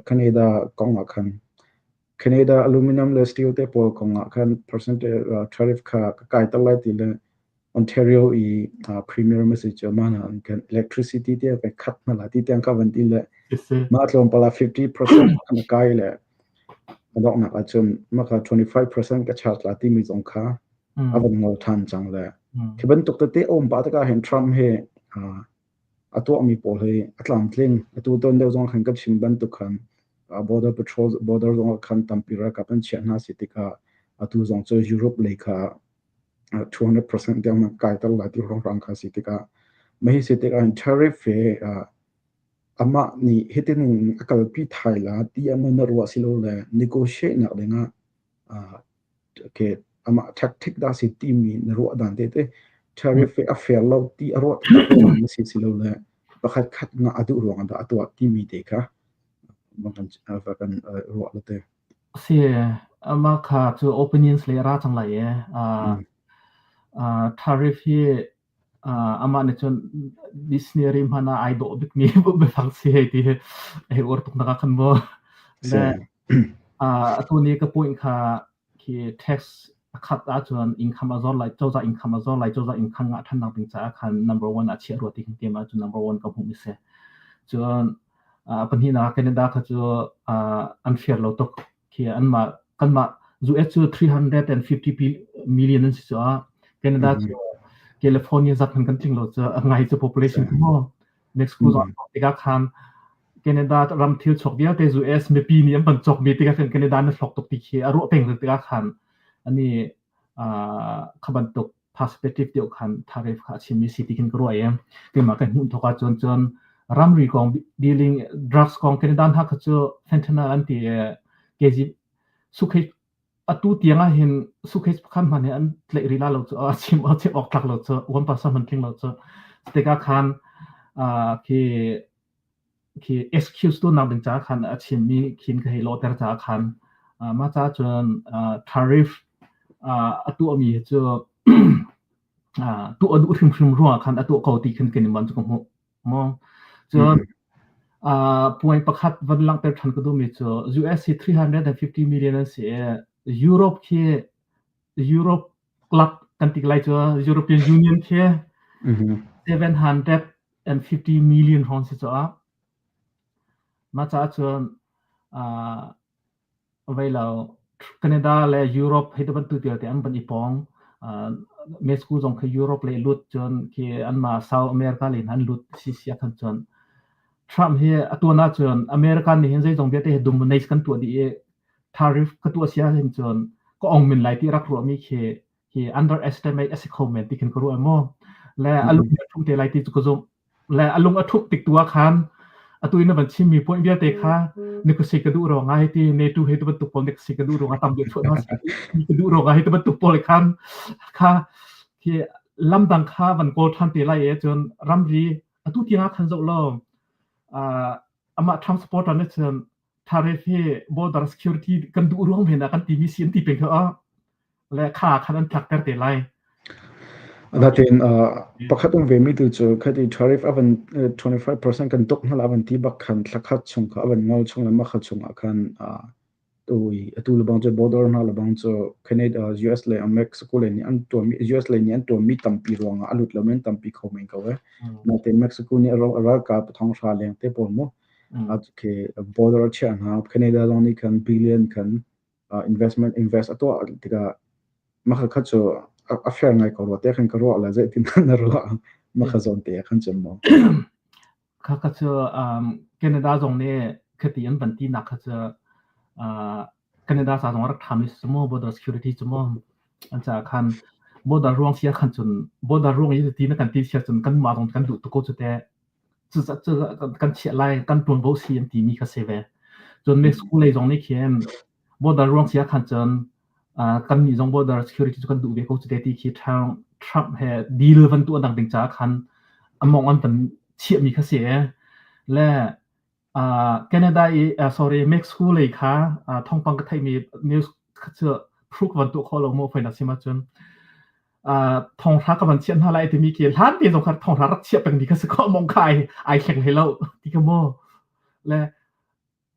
Canada kong ah khan Canada aluminum le steel te pawl kong ah khan percentage tariff kha ka kai ter lai ti le Ontario i premier message mana an kan electricity te ka khat na la ti tiang ka van ti le ma tlawmpal ah 50% kan kai le adoknak ahcun maka 25% ka charge la timi zong kha a van ngol ṭhan cang le khi bantuk tete a um pah tikah hin Trump hi a tuahmi pawl hi a tlamtling. Atu ton deuh zong khan ka chim bantuk khan border patrol border zong ah khan tampi ralkap an chiah hna si tikah atu zong cu Europe lei kha 200% tiang na kaiter lai ti hrawnghrang kha si tikah mah hi si tikah hin tariff he amah nih hitin a kalpi thai la ti ah na ruah si lo le negotiate nak dingah Okay, amah tactic dah si timi na ruah dan te te tariff a fair lo ti a ruah tak ruang na si si lo le pakhat khat nga a duh ruang dah a tuah timi te kha kan va kan ruah lo te. Si amah kha cu opinions le ra cang lai e. Tariff hi amah nih cun dictionary hmanh ah ai dawh bikmi biafang si hei ti hi hei uar tuk nak ah khan mu. Le atu ni ka point kha khi tax a khat ahcun income a zor lai, cozah income a zor lai, cozah income ngah ṭhan nak ding caah khan number one ah chiah rua ti kan tiam ahcun number one ka hmuh mi si. Cun pahnihnak Canada kha cu an fair lo tuk. Khi anmah kanmah US cu 350 million an si cu ah Canada cu California zat hman kan tling lo cu a ngai cu population cu mu. Mexico zong tikah khan Canada ram thil chuak vialte US mipi nih an van cawk mi tikah khan Canada na hlawk tuk ti khi a ruah peng tikah khan ani kha bantuk perspective deuh khan tariff kha a chimmi si ti khin ka ruah i keimah ka hmuh thawk ahcun cun ramri kong dealing drugs kong Canada hna kha cu fentanyl an ti i kg suitcase atu tiang ah hin suitcase pakhat hmanh hi an tlaih rih la lo cu a chim a chim awk tlak lo cu 1% hmanh tling lo cu tikah khan khi khi excuse tu nak ding caah khan a chimmi khin ka hei lawhter caah khan mah caah cun tariff a tuahmi cu tuah a duh hrimhrim ruangah khan a tuah ko ti khin kan i mon cu ka hmuh maw cun point pakhat van langhter ṭhan ka duhmi cu US hi 350 million an si i Europe khi Europe club kan ti lai cu European Union khi 750 million hrawng si caah mah caah cun vei lo Canada le Europe hei ti bantuk vialte an van i pawng. Mexico zong khi Europe lei lut cun khi anmah South America lei hna an lut si si ah khan cun Trump hi a tuan ahcun America nih hin zeizong vialte hi dominate kan tuah dih i tariff ka tuah si ahhin cun ka ong min lai ti rak ruahmi khi hi underestimate a si kho men ti khin ka ruah maw le a lung a ṭhum te lai ti cu ka zumh le a lung a ṭhuk tik tu ah khan atu in na van chimmi point vialte kha ni ka si ka duh ruangah hei ti NATO hei ti bantuk pawl ni ka si ka duh ruangah tam deuh chuah ka duh ruangah hei ti bantuk pawl khan kha khi lamdang kha van kawl ṭhan te lai e cun ramri atu tiang ah khan zoh law amah Trump supporter nih cun tariff hi border security kan duh ruang men ah kan timi si an ti peng kha le kha khan an tlakter te lai. Natin pakhat um ve mi tu cu khati tariff avan 25% kan tuk hna avan ti bak khan thlakhat chung kha avan ngol chung le makha chung ah khan tu i atu lebang cu border hna lebang cu Canada US le Mexico le nih an tuahmi US le nih an tuahmi tampi ruangah a lut lo men tampi kho men ko e natin Mexico nih ralkap thong hra leng te pawl mu okay border chia hna Canada zong nih khan billion khan investment invest a tuah tikah mah kha cu a fair ngai ko rua te khan ka ruah la zeitin na ruah mah kha zawn te khan cem mo Kha kha cu Canada zong nih khati an van ti nak kha cu Canada ca zong a rak ṭhami si mu border security cu mu an caah khan border ruang sia khan cun border ruang i ti na kan ti sia cun kanmah zong kan duh tuk ko cu teh cu kan chiah lai kan ṭuanvo si an timi kha si ve. Cun Mexico lei zong nih khin border ruang sia khan cun Kannih zong border security cu kan duh ve ko cu te ti khi Trump he deal van tuah nak ding caah khan a mong an van chiahmi kha si. Le Canada i sorry Mexico lei kha thawngpang ka theihmi news kha cu proof van tuah khawh lo mu fawinak chim ahcun thonghra ka van chiah hna lai timi khi hlan te zong kha thonghra rak chiah pengmi kha si ko mong kha ai ai thleng hlei lo ti ka mu le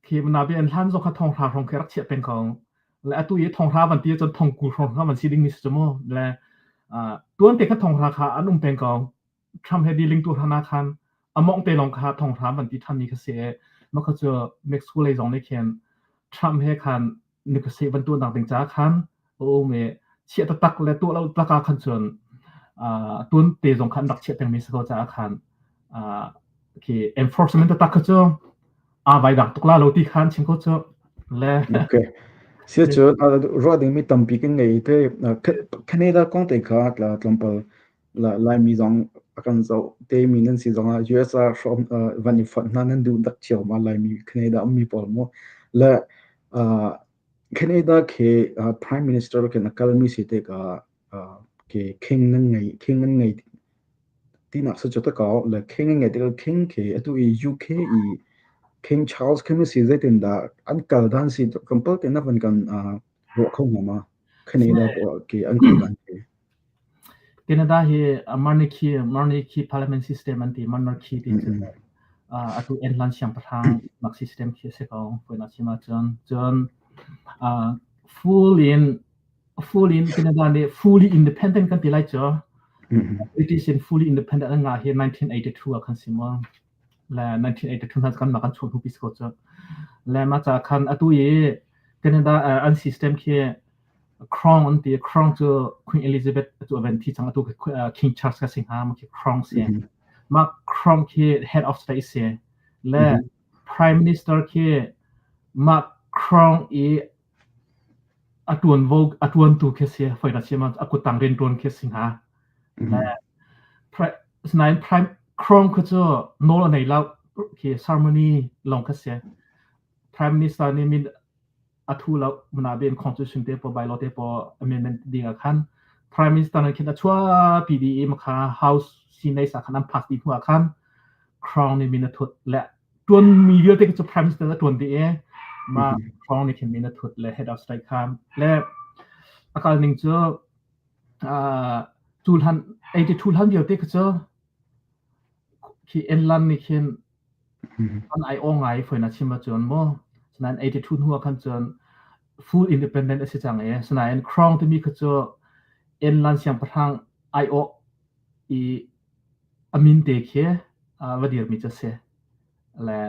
Khi nabi an hlan zong kha thonghra hrawng khi rak chiah peng ko. Le atu i thonghra van ti ahcun thongkul hrawng kha van si ding mi si cu mu. Le tuan te kha thonghra kha an um peng ko. Trump he dealing tu hna khan among te lawng kha thonghra van ti than mi kha si e. Mah kha cu Mexico lei zong nih khin Trump he khan negotiate van tuah nak ding caah khan a um i chiah taktak le tuah lo tak ah khan cun tuan te zong khan rak chiah peng mi si ko caah khan khi enforcement taktak kha cu aa vai dang tuk la lo ti khan chim ko cu le Okay. Sia cu ruah ding mi tampi kan ngei te Canada kong te kha tla tlawmpal Laimi zong a kan zoh te mi nan si zong ah US ah hrawm van i fonh hna nan duh dak cio ma Laimi Canada ummi pawl mu le Canada khi Prime Minister khin a kalmi si tikah ke king nan ngei king nan ngei tinak si cu ta ko le king an ngei tikah king khi atu i UK i King Charles khi si zeitindah an kal dan si tlawmpal te na van kan ruah kho hnga ma Canada ke an kal dan khi Canada hi monarchy monarchy parliament system an ti monarchy ti cu atu England siangpahrang nak system khi a si ko foinak chim ahcun cun full in full in Canada nih fully independent kan ti lai cu. British in fully independent an ngah hi 1982 ah khan si mu. Le 1982 hna kan mah kan chuah hnu pi si ko cu. Le mah ca khan atu i Canada an system khi Crown an ti. Crown cu Queen Elizabeth atu a van thi cang atu King Charles ka si hnga ma khi Crown si. Mah Crown khi head of state si. Le Prime Minister khi mah Crown i A ṭuanvo a ṭuantu khi a si. Fawinak chim ah a kuttang rianṭuan khi a si hnga. Le asinain prime Crown kha cu nawl a nei lo. Khi ceremony lawng kha si. Prime Minister nih min a thu lo. Nain constitution te pawl bylaw te pawl amendment ding ah khan Prime Minister nih khin a chuahpi dih i makha House Senate ah khan an pass dih hnu ah khan Crown nih min a thut le ṭuanmi vialte cu prime minister a ṭuan dih i mah Crown nih khin min a thut le head of state kha le a kal ning cu cu hlan 82 hlan vialte kha cu khi England nih khin an ai aw ngai foina chim ahcun mu sinain 82 hnu ah khan cun full independent a si cang i sinain Crown timi kha cu England siangpahrang ai awh i A min te khi va dirmi cu a si. Le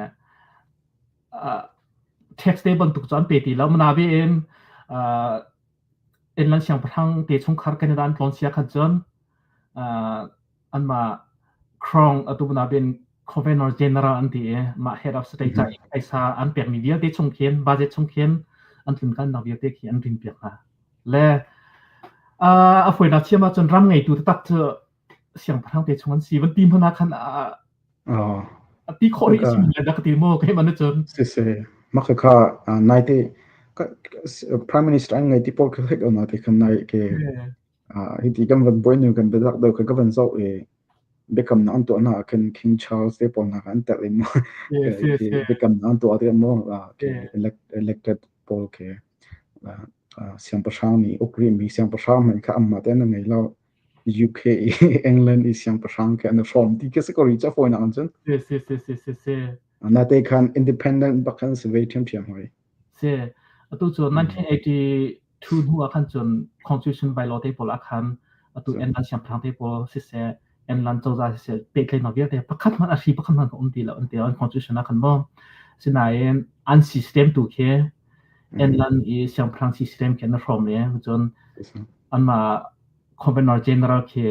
tax te bantuk cu an pe ti lo. Nain England siangpahrang te chungkhar Canada an tlawn sia khan cun anmah Crown atu nain Governor General an ti i mah head of state ca i phaisa an pekmi vialte chung khin budget chung khin an tlunkalnak vialte khi an rin piak hna. Le a fawinak thiam ahcun ram ngeitu taktak cu siangpahrang te chung an si van ti hmanh ah khan a ti khawh rih si le dah ka ti maw keimah nih cun siseh mah kha nai te prime minister an ngei ti pawl kha hek na te khan nai ke hi ti kan van boy nu kan biazak deuh kha ka van zoh i biakamnak an tuah hna ah khin King Charles te pawl hna kha an telh i mu biakamnak an tuah tikah mu elected pawl khi siangpahrang nih uk rihmi siangpahrang hmanh kha anmah te an ngei lo UK i England i siangpahrang khi an i hrawm ti khi si ko rih ca fawinak in cun. Si si si si si si. Nate khan independent bak khan si ve ṭhiamṭhiam hoi. Si. Atu cu 1982 hnu ah khan cun constitution bylaw te pawl ah khan atu England siangpahrang te pawl siseh England cozah siseh pehtlaihnak vialte pakhat hmanh a hri pakhat hmanh a um ti lo an ti an constitution ah khan maw. Sinain an system tu khi England i siangpahrang system khi an hrawm i cun anmah Governor General khi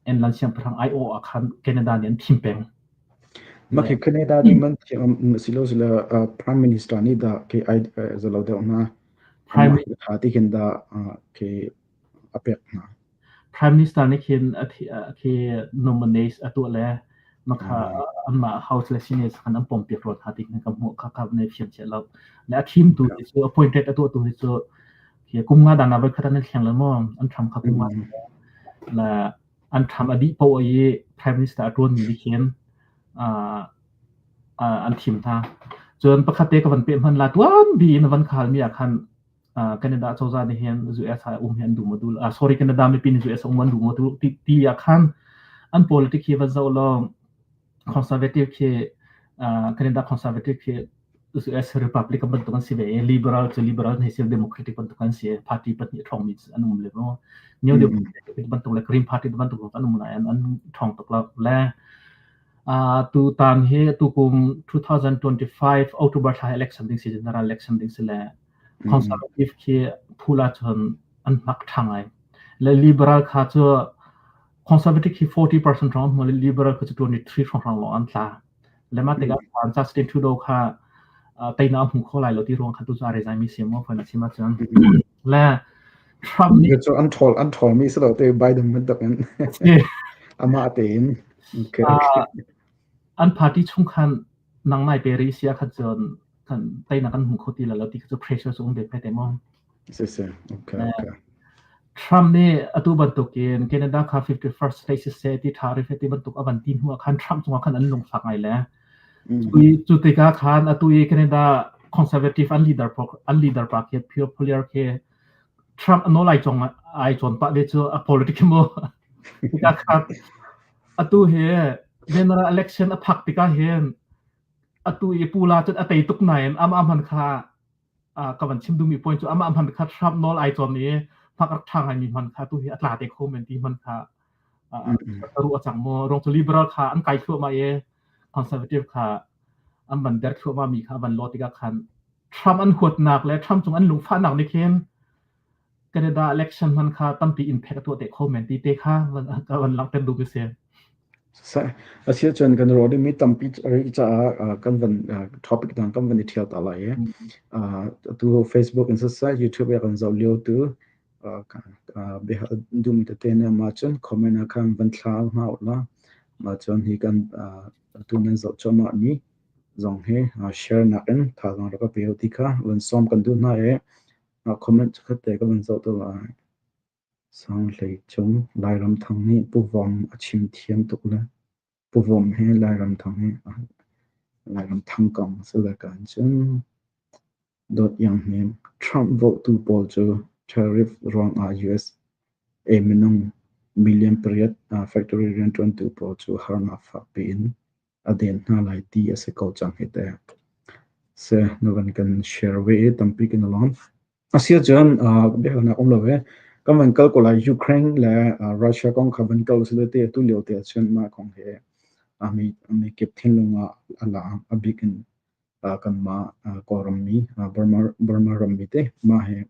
England siangpahrang aiawh ah khan Canada nih an thim peng. Mah khi Canada nih man thiam silo sila Prime Minister nih dah khi ai zalo deuh hna. Prime Tha ti khin dah khi a pek hna. Prime Minister nih khin khi nominate a tuah le makha anmah House le Senate khan an pom piak rua hna ti khin ka hmuh kha ka ne fiang chiah lo. Le a thim tu hi cu appointed a tuah tu hi cu Khi kum nga dan ah voi khat an i thleng le maw an term kha kum nga le an term a dih poah i prime minister a ṭuanmi nih khin an thim hna. Cun pakhat te ka van peh hman la tuan bi in van khalmi ah khan Canada cozah nih hin US ah um hi an duh maw duh sorry Canada mipi nih US um an duh maw duh ti, ti ah khan an politic hi van zoh law conservative khi Canada conservative khi US Republican bantuk an si ve i liberal cu liberal hei si democratic bantuk an si party pahnih ṭhawngmi an um le maw New Democratic bantuk le Green Party bantuk an um lai an an ṭhawng tuk lo le tu tan hi tukum 2025 October thla election ding si general election ding si le conservative khi phula cun an hmak ṭha ngai le liberal kha cu conservative khi 40% hrawng hmu le liberal kha cu 23 hrawng lawng an tla le mah tikah khan Justin Trudeau kha teinak a hmu kho lai lo ti ruang kha tu cu a resign mi si mu phone a chim ahcun le Trump nih cu an ṭhawl an ṭhawl mi si lo te Biden bantuk in amah tein okay, okay. An party chung khan nang nai pe ri sia kha cun kan teinak kan hmu kho ti lo ti kha cu pressure cu um ve te mo. Si si. Okay, okay. Trump nih atu bantukin Canada kha 51st state siseh ti tariff ti bantuk a van ti hnu ah khan Trump cungah khan an lungfak ngai le cu tikah khan atu i Canada conservative an leader an leader pa khi Pierre Poilievre khi Trump a nawl ai cong ai cawn pah ve cu a politic mu tikah khan atu hi general election a phak tikah hin atu i pula cun a tei tuk nain amah hman kha ka van chim duhmi point cu amah hman kha Trump nawl ai cawn i hmak rak ṭha ngaimi hman kha tu hi a tla te kho men ti hman kha ru a cang maw rong cu liberal kha an kai thluahmah i conservative kha an van der thluahmah mi kha van law tikah khan Trump an huatnak le Trump cung an lungfahnak nih khin Canada election hman kha tampi impact a tuah te kho men ti te kha van langhter duh mi si. Asiahcun kan ruah dingmi tampi rih caah kan van topic dang kan van i ṭhial ta lai i atu Facebook in siseh YouTube ah kan zoh lio tu biahal duhmi tete na um ahcun comment ah khan van thla hna u law mah cun hi kan atu nan zoh cuahmah mi zong hi share nak in thazaang rak ka pe u ti kha van sawm kan duh hna i comment pakhat te ka van zoh te lai. Sanghleicung Lairamthang nih Pu Vom a chim thiam tuk le Pu Vom he Lairamthang he Lairamthang kong a si le kaan cun Dawt Iang Hnem Trump vote-tu pawl cu tariff ruangah USA minung million pariat factory rianṭuantu pawl cu harnak fakpi in a den hna lai ti a si ko cang hi teh. Seh na van kan share ve i tampi kan i lawm. Asiahcun biahalnak um lo ee. Kan van kal ko lai Ukraine le Russia kong kha van kal usile te atu lio te ahcun mah kong hi mi kip thinlung ah a la a bik in kanmah Kawlram mi Burma Burma rammi te mah hi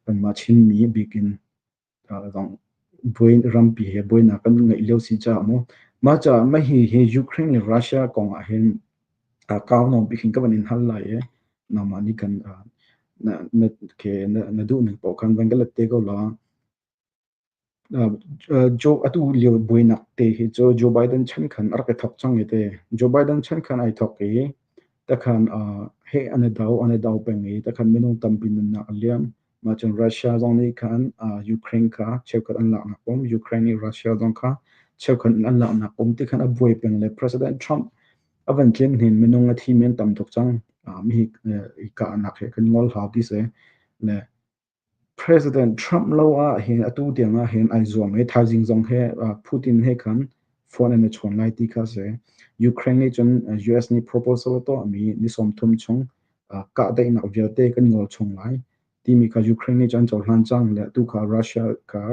kanmah Chinmi bik in zong buai rampi he buainak kan ngeih lio si caah mu mah caah mah hi hi Ukraine le Russia kong ah hin kau nawn bik hin ka van in hal lai i nangmah nih kan na na ke na na duh ning paoh khan van ka let te ko la. Joe atu lio buainak te hi cu Joe Biden chan khan a rak i thawk cang i te. Joe Biden chan khan ai thawk i takhan he an i do an i do peng i takhan minung tampi nunnak a liam. Mah cun Russia zong nih khan Ukraine kha cheukhat an laknak um, Ukraine nih Russia zong kha cheukhat an laknak um ti khan a buai peng le President Trump a van tlin hin minung a thi men tam tuk cang. Mi hi kahnak he kan ngol hau ti si. Le President Trump lo ah hin atu tiang ah hin ai zuam i thaizing zong he Putin he khan phone an i chawn lai ti kha si. Ukraine nih cun US nih proposal a tuahmi ni 30 chung kahdaihnak vialte kan ngol chung lai timi kha Ukraine nih cun an cohlan cang le atu kha Russia kha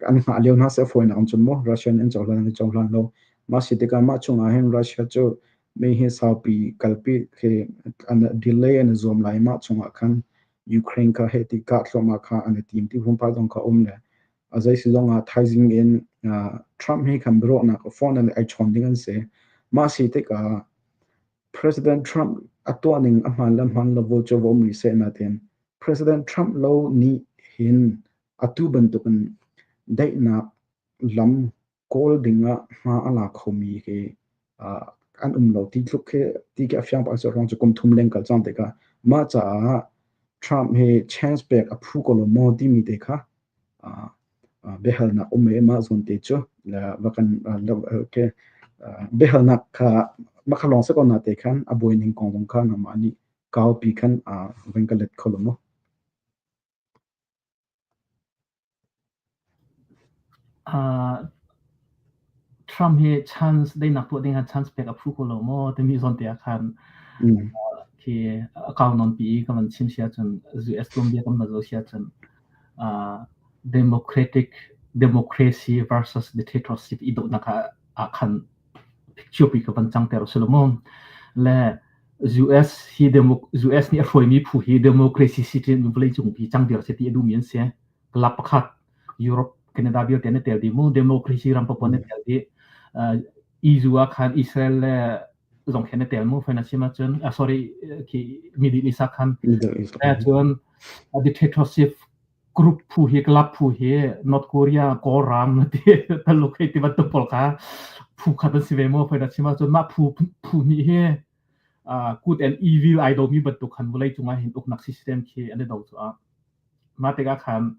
an hngah lio hna seh fawinak in cun mu Russia nih an cohlan an i cohlan lo. Mah si tikah mah chung ah hin Russia cu mi hi saupi kalpi khi an delay an i zuam lai mah chung ah khan Ukraine kha heh ti kah thluahmah kha an i tim ti pumpak zong kha um le a zei si zong ah thaizing in Trump hi khan biaruahnak phone in ai chawn ding an si. Mah si tikah President Trump a tuah ning a hmaan le hmaan lo cu va um rih seh nain President Trump lo nih hin atu bantukin daihnak lam kawl ding ah hma a la khomi hi an um lo ti tluk khi ti khi a fiang pah ruang cu kum thum leng kal cang tikah mah caah. Trump hi chance pek a phu ko lo maw timi te kha biahalnak um i mah zawn te cu va kan okay biahalnak kha mah kha lawng si ko na te khan a buai ning kong zong kha nangmah nih kaupi khan van ka let kho lo maw? Trump hi chance daihnak tuah ding ah chance pek a phu ko lo maw timi zawn te ah khan khi a kau nawn pi i ka van chim si ahcun US tuanbia kan van zoh si ahcun democratic democracy versus dictatorship i dohnak ah khan picture pi ka van cangter a si lo maw? Le US hi US nih a hruaimi phu hi democracy citizen vawleicung pi cangdir si ti a duhmi an si. Club pakhat Europe, Canada vialte an i tel dih mu. Democracy ram paoh an i tel dih. EU ah khan Israel le zong khi an i tel mu. Faina chim ahcun, sorry, khi Middle East ah khan. Middle East. Cun dictatorship group phu hi club phu hi North Korea, Kawlram ti Taluk hei ti bantuk pawl kha phu khat an si ve mu. Faina chim ahcun mah phu phu hnih hi good and evil ai domi bantuk khan vawlei cungah hin uknak system khi an i do cuah. Mah tikah khan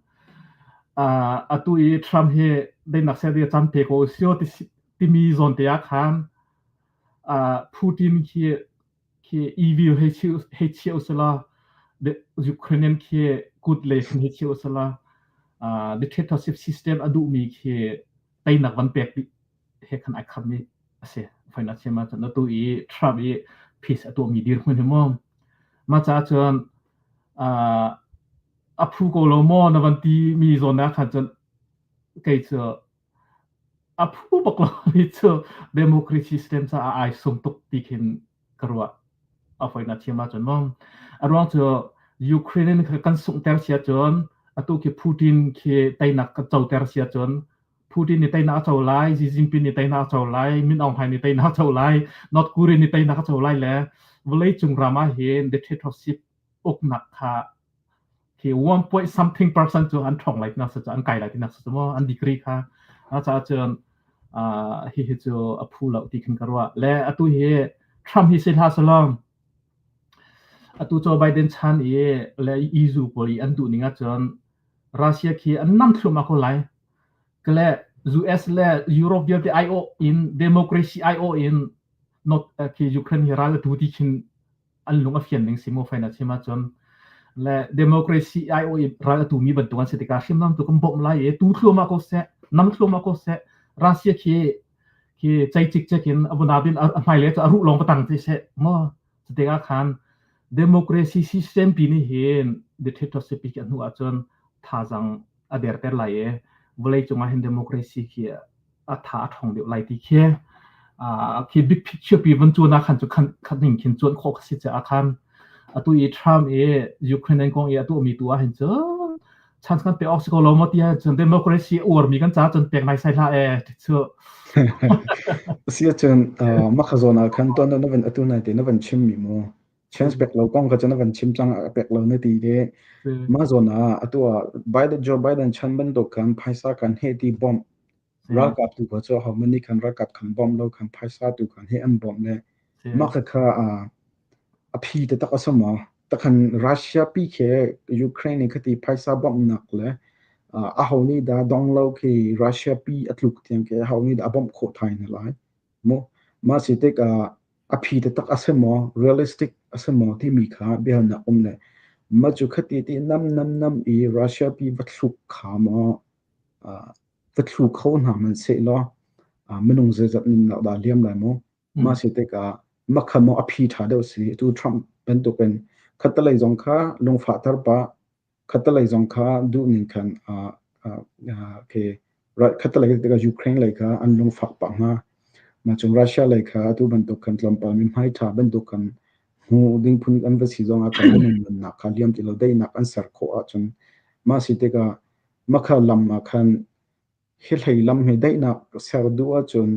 atu i Trump hi daihnak ser ding caan pe ko usio timi zawn te ah khan Putin khi khi evil hei hei chia usila Ukrainian khi good lei khan hei chia usila dictatorship system a duhmi khi teinak van pek he khan ai khammi a si. Faina chim ahcun atu i Trump i peace a tuahmi dirhmun hi mu. Mah caah cun a phu ko lo maw na van ti mi zawn ah khan cun kei cu a phu bak lo mi cu democracy system caah ai sum tuk ti khin ka ruah. A fawinak thiam ahcun maw. A ruang cu Ukraine in kan sunghter si ahcun atu khi Putin khi teinak kan coter si ahcun Putin nih teinak a co lai, Xi Jinping nih teinak a co lai, Min Aung Hlaing nih teinak a co lai, North Korea nih teinak a co lai le vawleicung ram ah hin dictatorship uknak kha khi one point something percent cu an ṭhawng lai tinak cu an kai lai tinak cu maw an degree kha a caah cun hi hi cu a phu lo ti khin ka ruah le atu hi Trump hi si hlah salong atu Joe Biden chan i le EU pawl i an duh ning ahcun Russia khi an nam thluahmah ko lai kale US le Europe vialte aiawh in democracy aiawh in not khi Ukraine hi ral atu ti khin an lung a fian ning si mu faina chim ahcun le democracy aiawh i ral atu mi bantuk an si tikah hrimnam tu kan bawmh lai i tu thluahmah ko seh nam thluahmah ko seh Russia khi khi cei cikcek in a vun abin a hmailei cu a ruh lawng va tang te seh maw cutikah khan democracy system pi nih hin dictatorship pi khi a hnu ahcun thazang a derter lai i vawlei cungah hin democracy khi a tha a ṭhawng deuh lai ti khi khi big picture pi van cuan ah khan cu khan khat ning khin cuan khawh kha si caah khan atu i Trump i Ukraine kong i a tuahmi tu ah hin cun chance kan pe awk si ko lo maw ti ahcun democracy uarmi kan caah cun pek nai sai hlah e cu Si ahcun mah kha zawn ah khan tuan na van atu nai te na van chim mi mu chance pek lo kong kha cu na van chim cang a pek lo na ti le mah zawn ah atu ah Biden Joe Biden chan bantuk khan phaisa kan he ti bomb ralkap tu kha cu hohmanh nih khan ralkap khan bawmh lo khan phaisa tu khan he an bawmh le mah kha kha a phi taktak a si maw? Takhan Russia pi khi Ukraine nih khati phaisa bawmhnak le aho nih dah dong lo khi Russia pi a tluk tiang khi aho nih dah a bawmh khawh thai hna lai mu? Mah si tikah a phi taktak a si maw? Realistic a si maw timi kha biahalnak um le mah cu khati ti nam nam nam i Russia pi va thluk kha maw va thlu kho hna hmanhsehlaw minung zeizat nunnak dah liam lai mu. Mah si tikah makha maw a phi ṭha deuh si. Tu Trump bantukin khattelei zong kha lungfahter pah, khattelei zong kha duhning khan okay, khattelei tikah Ukraine lei kha an lungfak pah hnga. Mah cun Russia lei kha atu bantuk khan tlawmpal mithmai ṭha bantuk khan hmu ding phun an va si zong ah khan minung nunnak kha liam ti lo daihnak an ser khawh ahcun mah si tikah Makha lam ah khan hi hlei lam hi daihnak ser duh ahcun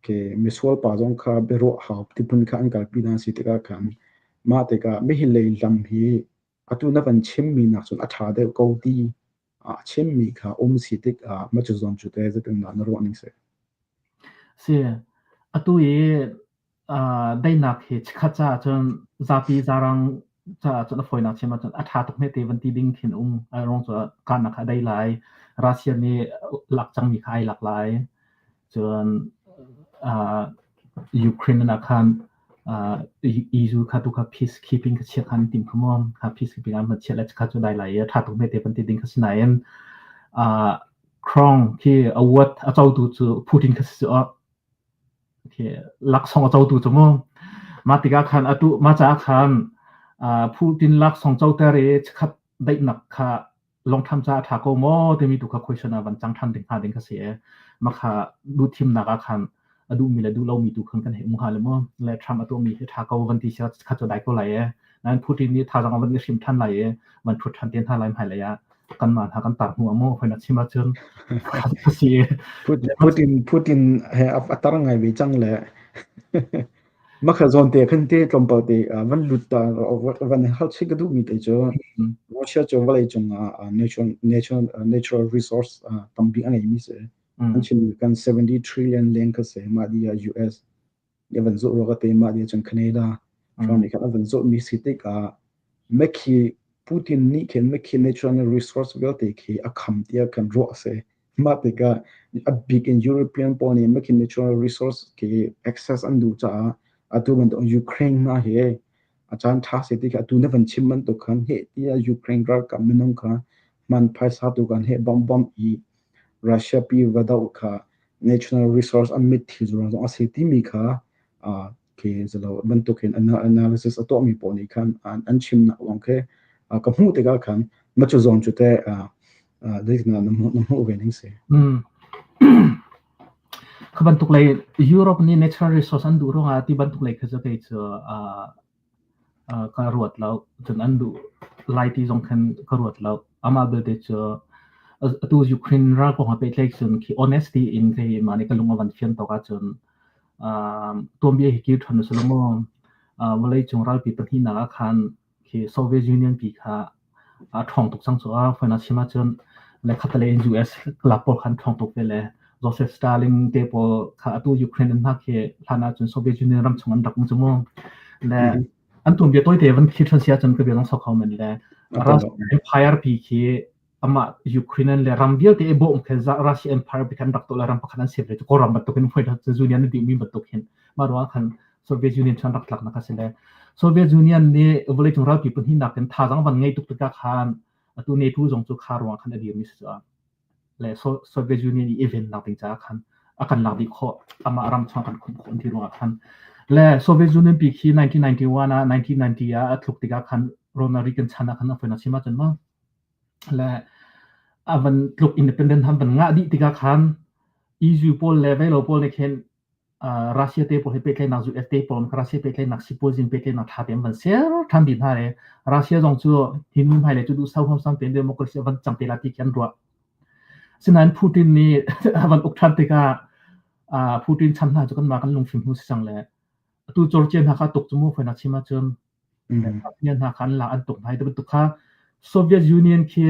ke misual pa zong kha biaruah hau tiphun kha an kalpi hna si tikah khan mah tikah mihi lei lam hi atu na van chimmi nak cun a ṭha deuh ko ti a chimmi kha um si tikah mah cu zawn cu te zeitindah na ruah ning si? Si, atu i daihnak hi chikkhat caah cun zapi zarang. Caah cun a fawinak chim ahcun a ṭha tuk hme te van ti ding khin um. A ruang cu kahnak kha a dai lai. Russia nih lak cangmi kha ai lak lai. Cun uh, Ukraine ah khan uh, EU kha tu kha peacekeeping kha chia khan tim kha mu. Kha peacekeeping an van chia le kha cu dai lai i a ṭha tuk hme te van ti ding kha si nain uh, Krong khi award a cotu cu Putin kha si cu Laksawng a cotu cu mu. Mah tikah khan atu mah caah khan Putin laksawng coter i chikkhat daihnak kha longtham caah a ṭha ko maw timi tu kha question ah van cang ṭhan ding hnga ding kha si i mah kha duhthimnak ah khan a duhmi le duh lomi tu khan kan hei um hnga le mu. Le Trump a tuahmi hi ṭha ko van ti si kha cu dai ko lai i nain Putin nih thazaang a van i hrim ṭhan lai i van ṭhut ṭhan te hna lai hmailei ah kanmah hna kan tar hnu ah mu hoi na chim ahcun si Putin Putin he a tar ngai ve cang le makha zawn te khan te tlawmpal te van lut ta van hal chik ka duh mi te cu Russia cu vawlei cung ah natural natural natural resource tampi a ngei mi si an chim kan 70 trillion leng kha se mah di ah US ya van zawh rua ka te mah di cun Canada Trump nih khan a van zawh mi si tikah Mekhi Putin nih khin Mekhi natural resource vialte khi a kham tiah kan ruah a si. Mah tikah a bik in European pawl nih Mekhi natural resource khi access an duh caah atu bantuk Ukraine hna hi a caan ṭha si ti kha atu na van chim bantuk khan heh tiah Ukraine ralkap minung kha hman phaisa tu kan heh bawmh bawmh i Russia pi va doh kha national resource an mitthli ruang zong a si timi kha khi zalo bantukin analysis a tuahmi pawl nih khan an chimnak lawng khi ka hmuh tikah khan ma cu zawn cu teh zeitindah na hmuh ve ning si? Kha bantuk lei Europe nih natural resource an duh ruangah ti bantuk lei kha cu kei cu ka ruat lo. Cun an duh lai ti zong khan ka ruat lo. Amah belte cu atu Ukraine ral kong ah pehtlaih cun khi honesty in kei mah nih ka lung a van fian tawk ahcun tuanbia hi kir ṭhan usih law maw vawleicung ralpi pahnihnak ah khan khi Soviet Union pi kha a ṭhawng tuk cang cu a fawinak chim ahcun le khatalei in US lak pawl kha an ṭhawng tuk ve le Joseph Stalin te pawl kha atu Ukraine an hna khi hlan ahcun Soviet Union ram chung an rak um cu mu. Le an tuanbia tawite van thlir ṭhan si ahcun ka bia zong sau kho men le Russian Empire pi khi amah Ukraine le ram vialte i bawm khe Russia Empire pi khan rak tuah le ram pakhat an ser ve cu Kawlram bantuk in Union an dihmi bantuk hin mah ruangah khan Soviet Union chan rak tlaknak a si le Soviet Union nih vawleicung ralpi pahnihnak in thazaang van ngei tuk tikah khan atu NATO zong cu kha ruangah khan a dirmi si cu le Soviet Union i i vennak ding caah khan a kan lak dih khawh amah ram chung kan khumh khawh ti ruangah khan le Soviet Union pi khi 1991 ah 1990 ah a thluk tikah khan Ronald Reagan chan ah khan a foinak chim ahcun maw le a van tluk independent han van ngah dih tikah khan EU pawl le velo pawl nih khin Russia te pawl he pehtlaihnak US te pawl Russia pehtlaihnak sipuazin pehtlaihnak ṭha tein van ser ṭhan dih hna le Russia zong cu hi nu hmailei cu duhsau huamsam tein democracy a van cang te la ti khi an ruah. Sinain Putin nih a van uk ṭhan tikah Putin chan hna cu kanmah kan lungfim hnu si cang le atu Georgia hna kha tuk cu mu foinak chim ahcun Armenia hna kha an la an tuk hna hi bantuk kha Soviet Union khi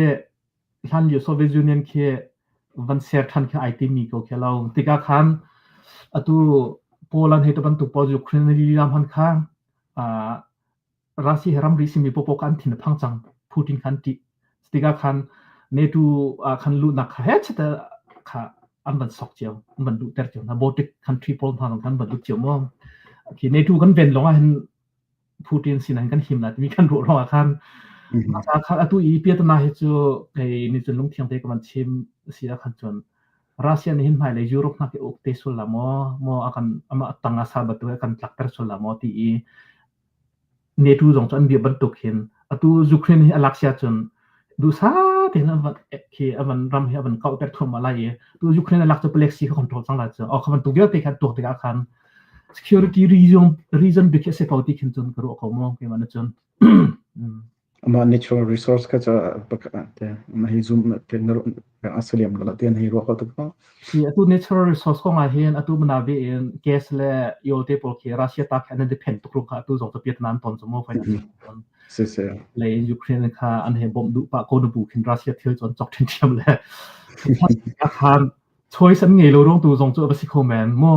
hlanlio Soviet Union khi van ser ṭhan khi ai timmi ko khi lo. Tikah khan atu Poland hei te bantuk pawl Ukraine lila hman kha Russia he ramri simi popo kha an thin a phang cang. Putin khan ṭih. Tikah khan NATO ah khan luhnak kha he chete kha an van sok cio, an van luhter cio hna. Baltic country pawl hna zong khan an van lut cio mu. Khi NATO kan ven lawng ah hin Putin sin an kan him lai timi kan ruah ruangah khan kha atu i piatana hi cu kei nih cun lungthiang te ka van chim si ah khan cun Russia nih hin hmailei Europe hna khi uk te sul la maw maw a kan amah tang a sa batu a kan tlakter sul la maw ti i NATO zong cu an bia bantuk hin atu Ukraine hi a lak sia cun duhsa tein an van khi a van ram hi a van kauhter thluahmah lai i tu Ukraine a lak cu palek si kha control cang lai cu o kha bantuk vialte kha tuak tikah khan security reason reason bik hi a si ko ti khin cun ka ruah ko mu keimah na cun Amah natural resource kha cu te na hei zum te na asaliam la te na hei ruah ko tuk ko. Si atu natural resource kong ah hin atu mana ve in gas le oil te pawl khi Russia ta kha an depend tuk rung kha atu zong cu Vietnam ton cu mo fai Si si. Le Ukraine kha an he bawmh duh pah ko na bu khin Russia thil cu an cok ṭhiamṭhiam le khan choice an ngei lo ruang tu zong cu a va si kho men mu.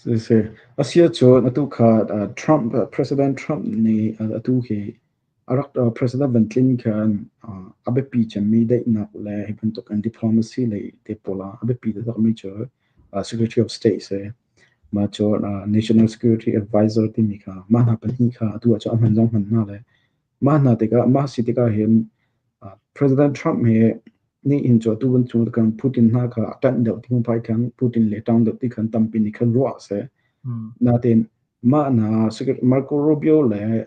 Si si. Asia cu atu kha Trump President Trump nih atu hi a rak President van tlin khan a biapi cemmi daihnak le hi bantuk in diplomacy lei te pawl ah a biapi taktakmi cu Secretary of State si. Mah cu National Security Advisor timi kha mah hna pahnih kha atu ah cun a hman zong hman hna le mah hna tikah mah si tikah hin President Trump hi nih hin cu atu kan chung kan Putin hna kha a ṭanh deuh ti phai khan Putin le ṭang deuh ti khan tampi nih khan ruah seh. Nain mah hna Marco Rubio le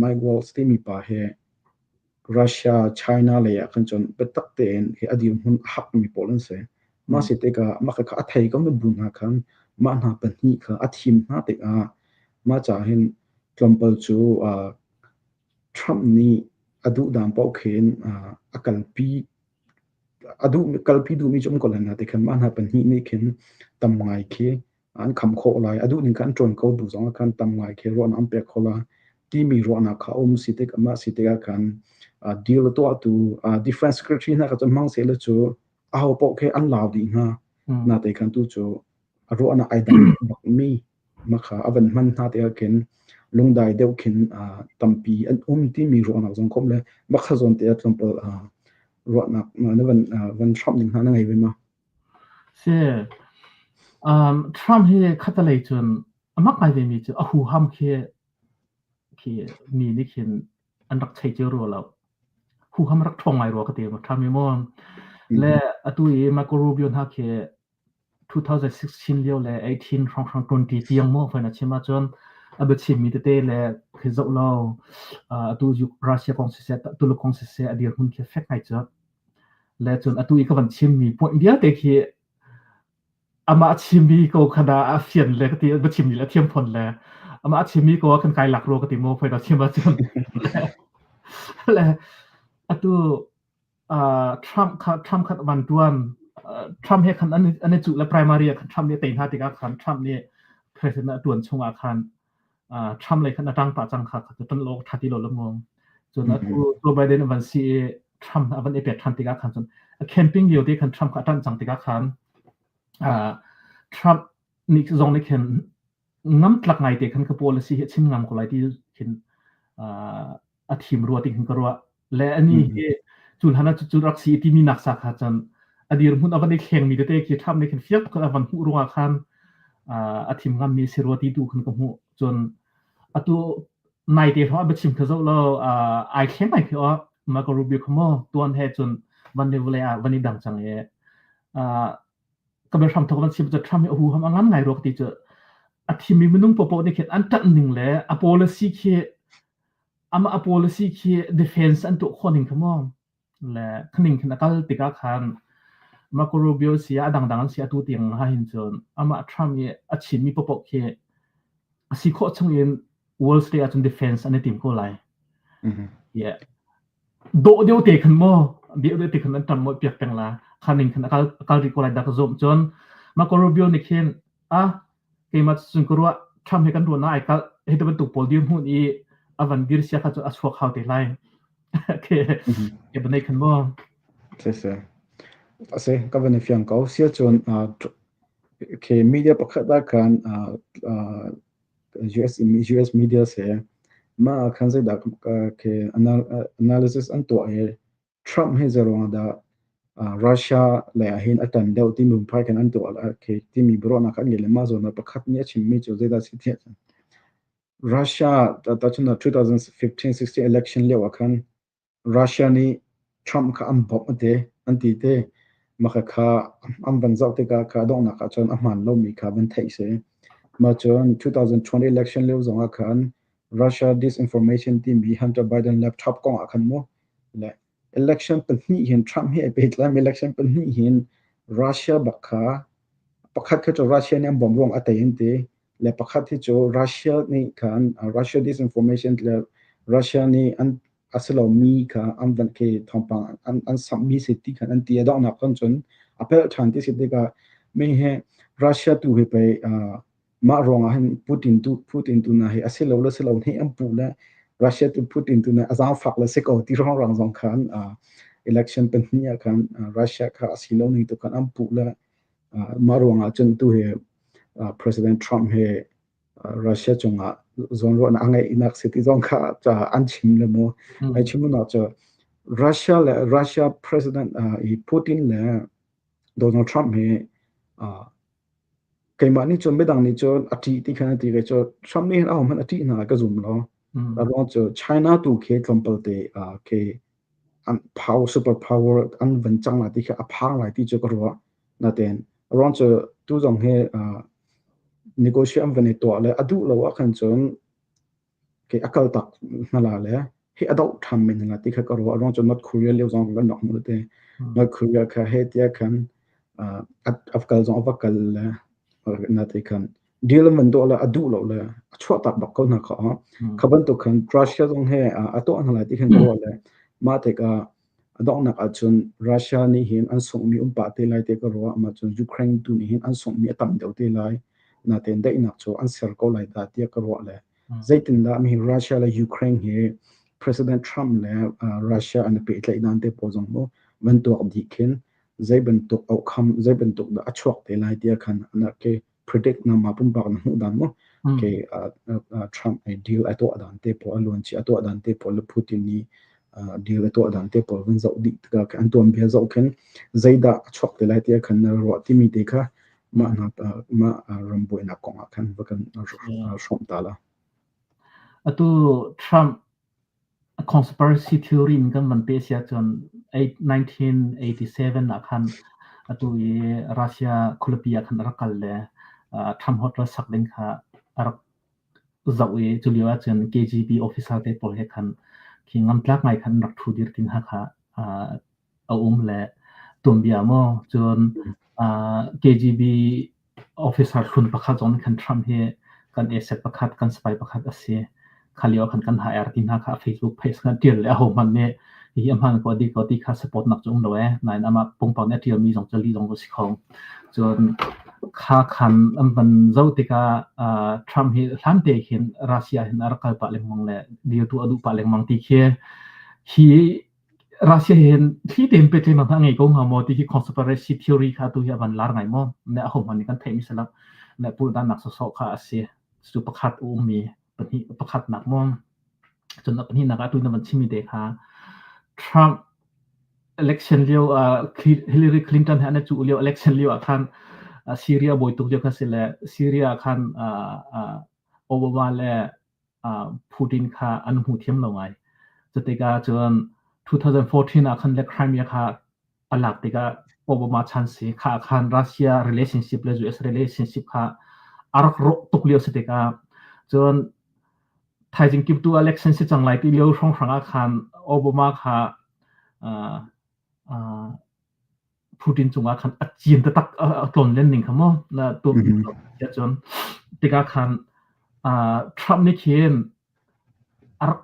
Mike Waltz timi pa hi Russia, China lei ah khan cun biatak tein hi a dirhmun a hakmi pawl an si. Mah si tikah mah kha a thei ko na bu hna khan mah hna pahnih kha a thim hna tikah mah caah hin tlawmpal cu Trump nih a duhdan paoh khin a kalpi a duh kalpi duhmi cu um ko lai na ti khan mah hna pahnih nih khin tam ngai khi an kham khawh lai. A duh ning kha an ṭuan ko bu zong ah khan tam ngai khi ruahnak an pek khawh lai timi ruahnak kha a um si tik mah si tikah khan deal a tuahtu defense secretary hna kha cun hmang sehlaw cu aho paoh khi an lau dih hnga. Nate khan tu cu a ruahnak ai dang bakmi mah kha a van hman hna tikah khin lungdai deuh khin tampi an um timi ruahnak zong khom le mah kha zawn te ah tlawmpal ruahnak na van van hramh ning hna na ngei ve ma? Si. Trump hi khatalei cun a mak ngai vemi cu a huham khi khi mi nih khin an rak chei cio rua lo. Huham rak ṭhawng ngai rua ka ti Trump hi mu. Le atu i Marco Rubio hna khi 2016 lio le 18 hrawnghrang 20 tiang maw fain a chim ahcun a biachimmi tete le khi zoh lo atu Russia kong siseh Tuluk kong siseh a dirhmun khi fek ngai cu. Le cun atu i ka van chimmi point vialte khi amah chimmi ko kha dah a fian le ka ti va chimmi le a thiam fawn le amah chimmi ko ah khan kai lak rua ka ti maw fain a chim ahcun le atu Trump kha Trump kha van tuan Trump he khan an i cuh le primary ah khan Trump nih a tei hna tikah khan Trump nih president a tuan chungah khan Trump lei khan a ṭang pah cang kha kha ṭan lo ṭha ti lo le mu. Cun atu Joe Biden a van si i Trump a van i pek ṭhan tikah khan cun a camping lio te khan Trump kha a ṭanh cang tikah khan Trump nih zong nih khin ngamtlak ngai te khan ka policy hi a chim ngam ko lai ti khin a thim rua ti khin ka ruah. Le ani hi cu hlan ah cu rak si timi nak sa kha cun a dirhmun a van i thlengmi tete khi Trump nih khin fiak tuk a van hmuh ruangah khan a thim ngammi si rua ti tu khin ka hmuh. Cun atu nai te hrawng a biachim kha zoh law ai thleng ngai khi aw Marco Rubio kha maw tuan he cun van le vawlei ah van i dang cang i ka biahram thawk van chim cu Trump hi a huham a ngan ngai rua ka ti cu a thimmi minung popoh nih khin an ṭanh ning le a policy khi amah a policy khi defense an tuah khawh ning kha maw le khaning khin a kal tikah khan Marco Rubio si a dangdang an si atu tiang ha hin cun amah Trump i a chimmi popoh khi a si khawh chung in Wall Street ahcun defense an i tim ko lai. Yeah. Dawh deuh te khan maw deuh deuh te khan an ṭam maw piak peng la khaning khan a kal a kal rih ko lai dah ka zumh cun Marco Rubio nih khin a keimah cun ka ruah Trump he kan ruah na ai kalh hi bantuk pawl dirhmun i a van dir sia kha cu a chuak hau te lai ke ke banei khan maw Se se ase ka van i fiang ko sia cun okay media pakhat ah khan US US media se ma khan zeidah ke analysis an tuah i Trump hi zeiruang dah Russia lei ah hin a ṭan deuh timi phai khan an tuah okay timi biaruahnak an ngei le mah zawn ah pakhat nih a chimmi cu zeidah a si tiah cun Russia tahchun ah 2015-16 election lio ah khan Russia nih Trump kha an bawmh a ti an ti te mah kha an van zoh tikah kha donghnak ah cun a hmaan lomi kha van theih si. Mah cun 2020 election lio zong ah khan Russia disinformation timi Hunter Biden laptop kong ah khan mu le election pahnih hin Trump hi ai pehtlai election pahnih hin Russia bak kha pakhat kha cu Russia nih an bawmh ruang a tei an ti le pakhat hi cu Russia nih khan Russia disinformation le Russia nih an a si lomi kha an van khi thawngpang an an samhmi si ti khan an ti a donghnak kan cun a pelh ṭhan ti si tikah mi hi Russia tu hi pei mah ruangah hin Putin tu Putin tu na hi a si lo le si lo hnih an puh le Russia tu Putin tu na a zaangfak le si ko ti ruang zong khan election pahnih ah khan Russia kha a si lo ning tu khan an puh le mah ruangah cun tu hi. President Trump he Russia cungah zawnruahnak a ngeihnak si ti zong kha an chim le mu. Ai chim nak cu Russia le Russia President i Putin le Donald Trump hi keimah nih cun midang nih cun a ṭih ti khan a ti ve cu Trump nih hin ahohmanh a ṭih hna ka zum lo. A ruang cu China tu khi tlawmpal te khi an power super power an van cang lai ti kha a phang lai ti cu ka ruah. Natein a ruang cu tu zong hi negotiate an van i tuah le a duh lo ah khan cun ke a kal tak hna la le hi a doh ṭhan men hna ti kha ka ruah. A ruang cu North Korea lio zong kan rak hmuh te. North Korea kha he tia khan a kal zong a va kal le nate khan deal an van tuah le a duh lo le a chuah tak bak ko hna kha. Kha bantuk khan Russia zong he a tuah hna lai ti khan ka ruah le mah tikah A donghnak ahcun Russia nih hin an sunghmi um pah te lai ti ka ruah. Mah cun Ukraine tu nih hin an sunghmi a tam deuh te lai. Natein daihnak cu an ser ko lai dah tiah ka ruah le zeitindah mi Russia le Ukraine hi President Trump le Russia an i pehtlaih dan te pawl zong mu van tuak dih khin zei bantuk outcome zei bantuk dah a chuak te lai tiah khan an ke predict na ma pumpak na hmuh dan mu ke Trump ai deal a tuah dan te pawl a luan chi a tuah dan te pawl le Putin nih deal a tuah dan te pawl van zoh dih tikah an tuan bia zoh khin zeidah a chuak te lai tiah khan na ruah timi te kha mah hna mah ram buainak kong ah khan va kan hrawm ta la. Atu Trump A conspiracy theory in kan van peh si ahcun 1987 ah khan atu i Russia khualipi ah khan a rak kal le Trump hotel sak ding kha a rak zoh i cu lio ahcun KGB officer te pawl he khan khi ngamtlak ngai khan an rak ṭhu dir ti hna kha a um le tuanbia maw cun KGB officer hlun pakhat zong nih khan Trump hi kan asset pakhat kan spy pakhat a si. Kha lio ah khan kan hire ti hna kha Facebook page khan ṭial le ahohmanh nih hihi a hmaan ko a dik ko ti kha support nak cu um lo ee. Nain amah pumpak nih a ṭialmi zong cu lih zong cu si kho. Cun kha khan an van zoh tikah Trump hi hlan te khin Russia hin a rak kal pah lengmang le deal tu a duh pah lengmang ti khi hi Russia he hin thli tein pehtlaihnak hna a ngei ko hnga maw ti hi conspiracy theory kha atu hi a van lar ngai maw? Ne ahohmanh nih kan theihmi si lo. Ne puldannak sawsawh kha a si. Cu pakhat a ummi pahnih pakhatnak maw? Cun a pahnihnak ah atu na van chimmi te kha Trump election lio Hillary Clinton he an i cuh lio election lio ah khan Syria bawi tuk lio kha si le Syria khan Obama le Putin kha an hmu thiam lo ngai. Cutikah cun 2014 ah khan le Crimea kha a lak tikah Obama chan si kha khan Russia relationship le US relationship kha a rak rawh tuk lio si tikah cun thaizing kip tu election si cang lai ti lio hrawnghrang ah khan Obama kha Putin cungah khan a cian taktak a tlon len ning kha maw na tuah cun tikah khan Trump nih khin a rak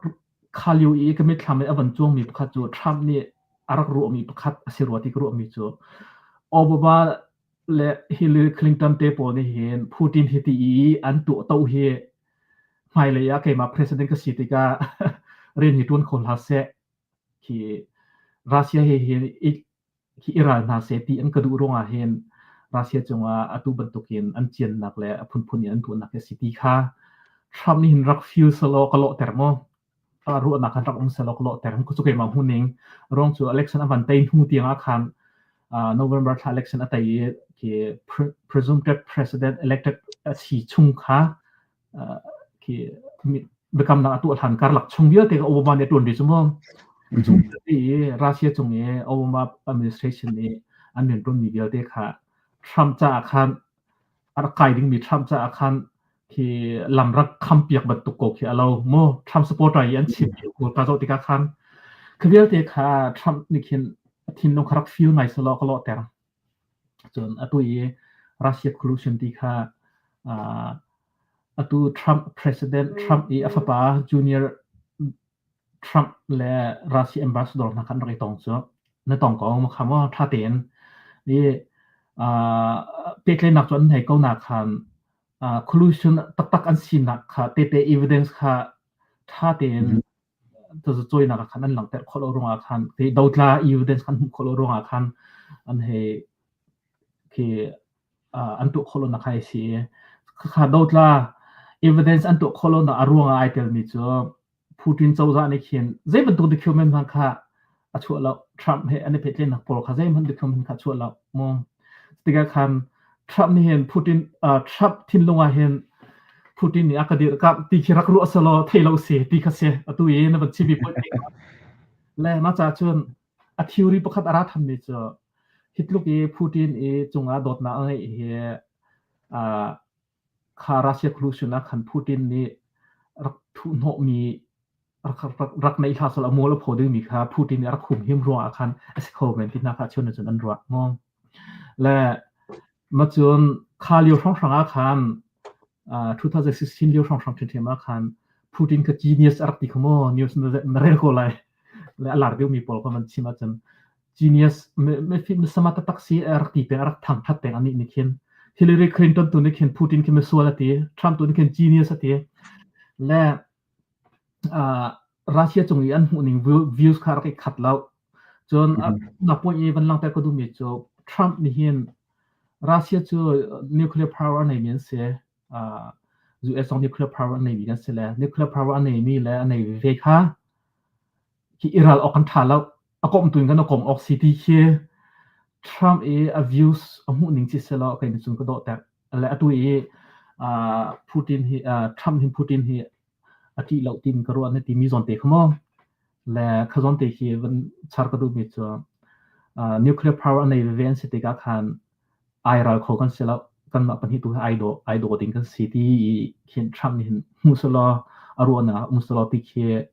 kha lio i ka mitthlam i a van cuangmi pakhat cu Trump nih a rak ruahmi pakhat a si rua ti ka ruahmi cu Obama le Hillary Clinton te pawl nih hin Putin hi ti i an tuah to hi hmailei ah keimah president ka si tikah rian hi ṭuan kho hlah seh khi Russia he hin hi i ral hna seh ti an ka duh ruangah hin Russia cungah atu bantukin an ciannak le a phunphun in an tuahnak hi a si ti kha Trump nih hin rak feel selaw ka lawhter maw? Ruahnak khan rak um selaw ka lawhter. Cu keimah hmuhning ruang cu election a van tei hnu tiang ah khan November thla election a tei i khi presumptive president elected a si chung kha khi biakamnak a tuah hlan karlak chung vialte ka Obama nih a ṭuan ve cu mu. Chung i Russia cung i Obama administration nih an rianṭuanmi vialte kha Trump caah khan a rak kai dingmi Trump caah khan khi lam rak khampiak bantuk ko khi a lo mu. Trump supporter i an chim ka zoh tikah khan khi vialte kha Trump nih khin a thinlung kha rak feel ngai selaw ka lawhter. Cun atu i Russia collusion ti kha atu Trump President Trump i a fapa Junior Trump le Russia ambassador hna kha an rak i tong cu. Na tong ko ma kha maw ṭha tein. I pehtlaihnak cu an hei ko na khan collusion taktak an sinak kha tete evidence kha ṭha tein tazacuainak ah khan an langhter khawh lo ruangah khan te dotla evidence kan hmuh khawh lo ruangah khan an hei khi an tuah khawh lo nak hai si. Khakha dotla evidence an tuah khawh lonak a ruang ah ai telmi cu Putin cozah nih khin zei bantuk document hmanh kha a chuah lo. Trump he an i pehtlaihnak pawl kha zeihmanh document kha a chuah lo. Mu. Tikah khan Trump nih hin Putin uh, Trump thinlung ah hin Putin nih a ka dirhkamh ti khi rak ruah selaw thei lo si ti kha si atu i na van chimmi point le mah ca cun a theory pakhat a ra thanmi cu hi tluk i Putin i cungah dawtnak a ngeih hi uh, kha Russia collusion ah khan Putin nih rak thuhnawhmi rak rak rak neih hlah selaw a mual a phaw dingmi kha Putin nih a rak humhim ruangah khan a si kho men ti hna kha chun cun an ruah maw. Le macun kha lio hrawnghrang ah khan uh, 2016 lio hrawnghrang ṭhiamṭhiam ah khan Putin kha genius a rak ti kha maw news na rel ko lai le a lar deuhmi pawl kha man chim ahcun genius misama taktak si a rak ti peng a rak thangthat peng anih nih khin Hillary Clinton tu nih khin Putin khi misual a ti Trump tu nih khin genius a ti le uh, Russia cung i an hmuh ning views kha rak i khat lo cun na point i van langter ka duhmi cu Trump nih hin Russia cu nuclear power a neimi an si uh, US zong nuclear power a neimi kan si le nuclear power a neimi le a nei ve kha Hi i ral awk kan ṭha lo. A komh tu in kan i kom awk si ti khi Trump i a views a hmuh ning ci selaw kei nih cun ka dawh ter. Le atu i uh, Putin hi uh, Trump hin Putin hi a ṭih lo tin ka ruah na timi zawn te kha maw? Le kha zawn te khi van char ka duhmi cu uh, nuclear power a nei veve an si tikah khan ai ral kho kan si lo. Kanmah pahnih tu hi ai daw ai daw ding kan si ti i khin Trump nih hin hmu selaw a ruahnak um selaw ti khi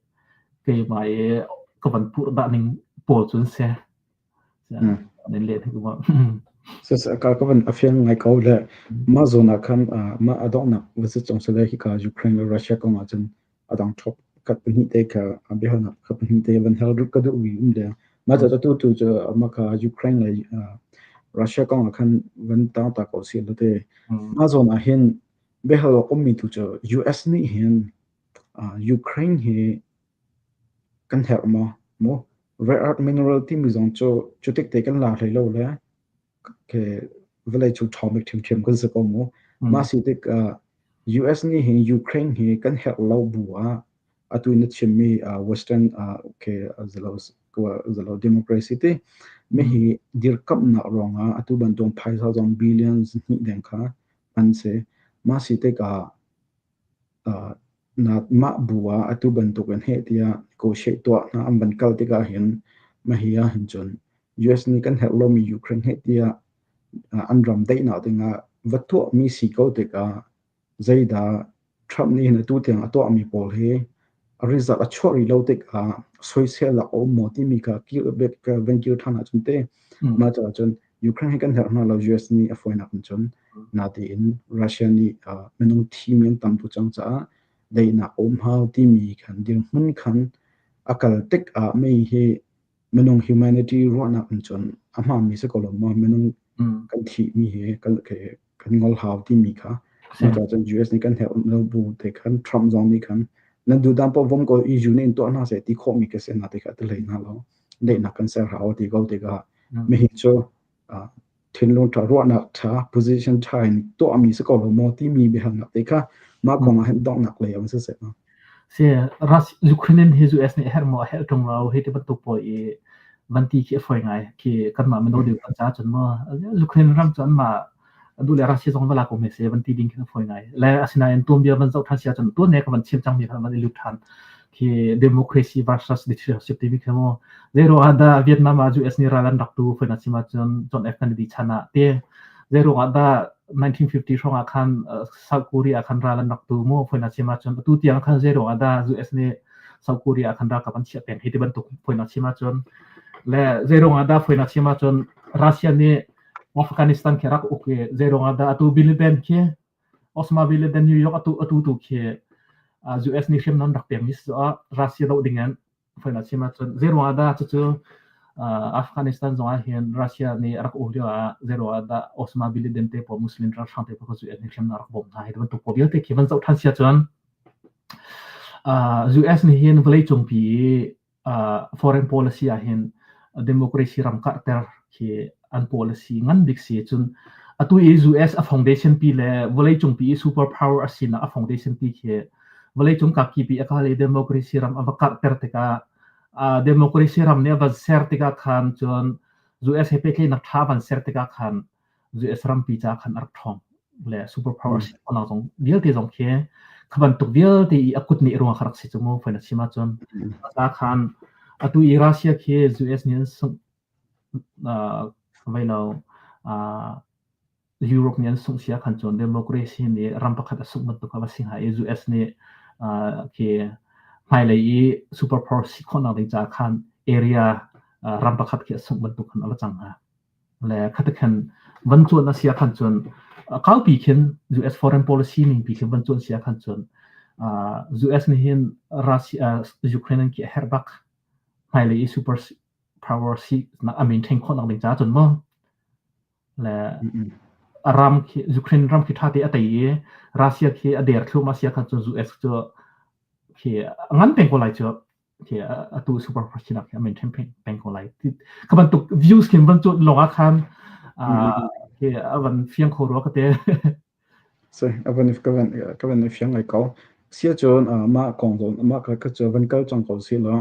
keimah i ka van purh dah ning pawl cun si. Nan leh thik ma. Ka ka van afiang ngai ko le mah zawn ah khan mah a donghnak va si cong sele hi ka Ukraine le Russia kong ah cun a dang thop kat pahnih te kha biahalnak kha pahnih te van hal ka duh mi um deng mah ca tu tu cu mah kha Ukraine le Russia kong ah khan van tang ta ko si lo te mah zawn ah hin biahal awk ummi tu cu US nih hin Ukraine hi kan herh maw? Maw? Rare earth mineral timi zong cu cu tik te kan la hlei lo le ke vawlei cu ṭhawng bik ṭhiamṭhiam kan si ko mu. Mah si tik ah US nih hin Ukraine hi kan herh lo bu ah atu na chimmi Western okay zalo zalo democracy ti mi hi dirkamhnak ruangah atu bantuk phaisa zong billions hnih deng kha hman si. Mah si tikah Mah bu ah atu bantukin heh tiah negotiate tuah hna an van kal tikah hin mahhi ah hin cun US nih kan herh lomi Ukraine heh tiah an ram daihnak dingah va tuahmi si ko tikah zeidah Trump nih hin atu tiang a tuahmi pawl hi a result a chuah rih lo tikah soisel a um maw timi kha van kir ṭhan ahcun teh mah caah cun Ukraine hi kan herh hna lo US nih a fawinak in cun natein Russia nih minung thimi an tam tuk cang caah daihnak a um hau timi khan dirhmun khan a kal tik ah mei hi minung humanity ruahnak in cun a hmaanmi si ko lo maw minung kan thihmi hi kan kan ngol hau timi kha mah caah cun US nih kan herh lo bu te khan Trump zong nih khan nan duhdan paoh vom ko EU nih in tuah hna seh ti khawhmi ka si na ti kha ti hlei hna lo daihnak kan ser hau ti ko tikah mihi cu thinlung ṭha ruahnak ṭha position ṭha in tuahmi si ko lo maw timi biahalnak te kha mah kong ah hin donghnak lei um siseh ma. Si Ukraine hi US nih herh maw a herh ṭung lo hi ti bantuk pawl i van ti khi a fawi ngai khi kanmah mino deuh kan caah cun maw Ukraine ram cu anmah duh le Russia zong va la ko hme seh van ti ding khin a fawi ngai. Le asinain tuanbia van zoh ṭhan si ahcun tuan ne ka van chim cangmi kha van i lut ṭhan. Khi democracy versus dictatorship timi khi mu zeiruang ah dah Vietnam ah US nih ral an rak tu fawi na chim ahcun John F Kennedy chan ah ti zeiruang ah dah 1950 hrawng ah khan South Korea ah khan ral an rak tu mu fawi na chim ahcun atu tiang khan zeiruang ah dah US nih South Korea ah khan ralkap an chiah peng hi ti bantuk fawi na chim ahcun le zeiruang ah dah fawi na chim ahcun Russia nih Afghanistan khi rak uk i zeiruang ah dah atu Bin Laden khi Osama Bin Laden New York atu atu tu khi US nih hriamnam rak pekmi si ah Russia doh ding in fawinak chim ahcun zeiruang ah dah cucu Afghanistan zong ah hin Russia nih rak uk lio ah zeiruang ah dah Osama Bin Laden te pawl Muslim ralhrang te pawl kha US nih hriamnam rak bawmh hna hi bantuk pawl vialte khi van zoh ṭhan si ahcun US nih hin vawleicung pi foreign policy ah hin democracy ram karhter khi an policy ngan bik si cun. Atu i US a foundation pi le vawleicung pi i super power a sinak a foundation pi khi vawleicung kakip i a kal i democracy ram a va karhter tikah democracy ram nih a van ser tikah khan cun US he pehtlaihnak ṭha van ser tikah khan US rampi ca khan a rak ṭhawng le super power si khawhnak zong vialte zong khi kha bantuk vialte i a kut nih ruang kha rak si cu mu fain a chim ahcun ca khan atu i Russia khi US nih an sungh vai lo Europe nih an sungh sia khan cun democracy nih ram pakhat a sungh bantuk kha va si hnga i US nih khi hmailei i super power si khawhnak ding caah khan area ram pakhat khi a sungh bantuk khan a va cang hnga. Le khati khan van cuan a sia khan cun kaupi khin US foreign policy ning pi khin van cuan sia khan cun US nih hin Russia Ukraine an ki a herh bak hmailei i super power si nak a maintain khawhnak ding caah cun maw le a ram khi Ukraine ram khi ṭha te a tei i Russia khi a der thluahmah sia khan cun US cu khi a ngan peng ko lai cu khi atu super power sinak khi a maintain peng ko lai. Kha bantuk views khin van cuan lawng ah khan khi a van fiang kho rua ka te. Si, a van ka van ka van i fiang ngai ko. Sia cun mah kong zawn mah ka ka cu van kal cang ko si law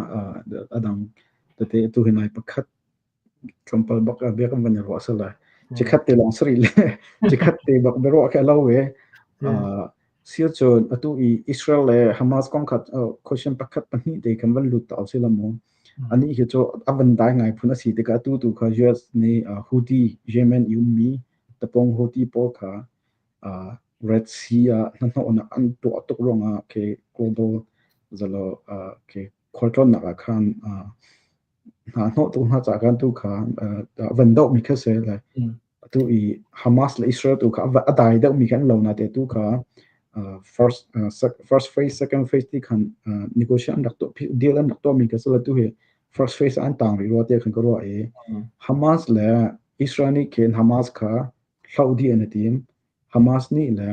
a dang tete tu hi nai pakhat tlawmpal bak bia kan van i ruah si lai. Chikhat te lawng sari le chikhat te bak biaruah khi a lo ve. Sia cun atu i Israel le Hamas kong khat question pakhat pahnih te kan van lut ta si la mu. Ani hi cu a van dai ngai phun a si tikah atu tu kha US nih Houthi Yemen i ummi tapawng Houthi pawl kha Red Sea ah hnahnawhnak an tuah tuk ruangah khi global zalo khi khualtlawnnak ah khan hna hnawh tuk hna caah khan tu kha van dohmi kha si le atu i Hamas le Israel tu kha a dai deuhmi kha an lo na te tu kha first first phase second phase ti khan negotiation an rak tuah deal an rak tuahmi kha si le tu hi first phase an tang rih rua tiah khan ka ruah i Hamas le Israel nih khin Hamas kha hloh dih an i tim. Hamas nih le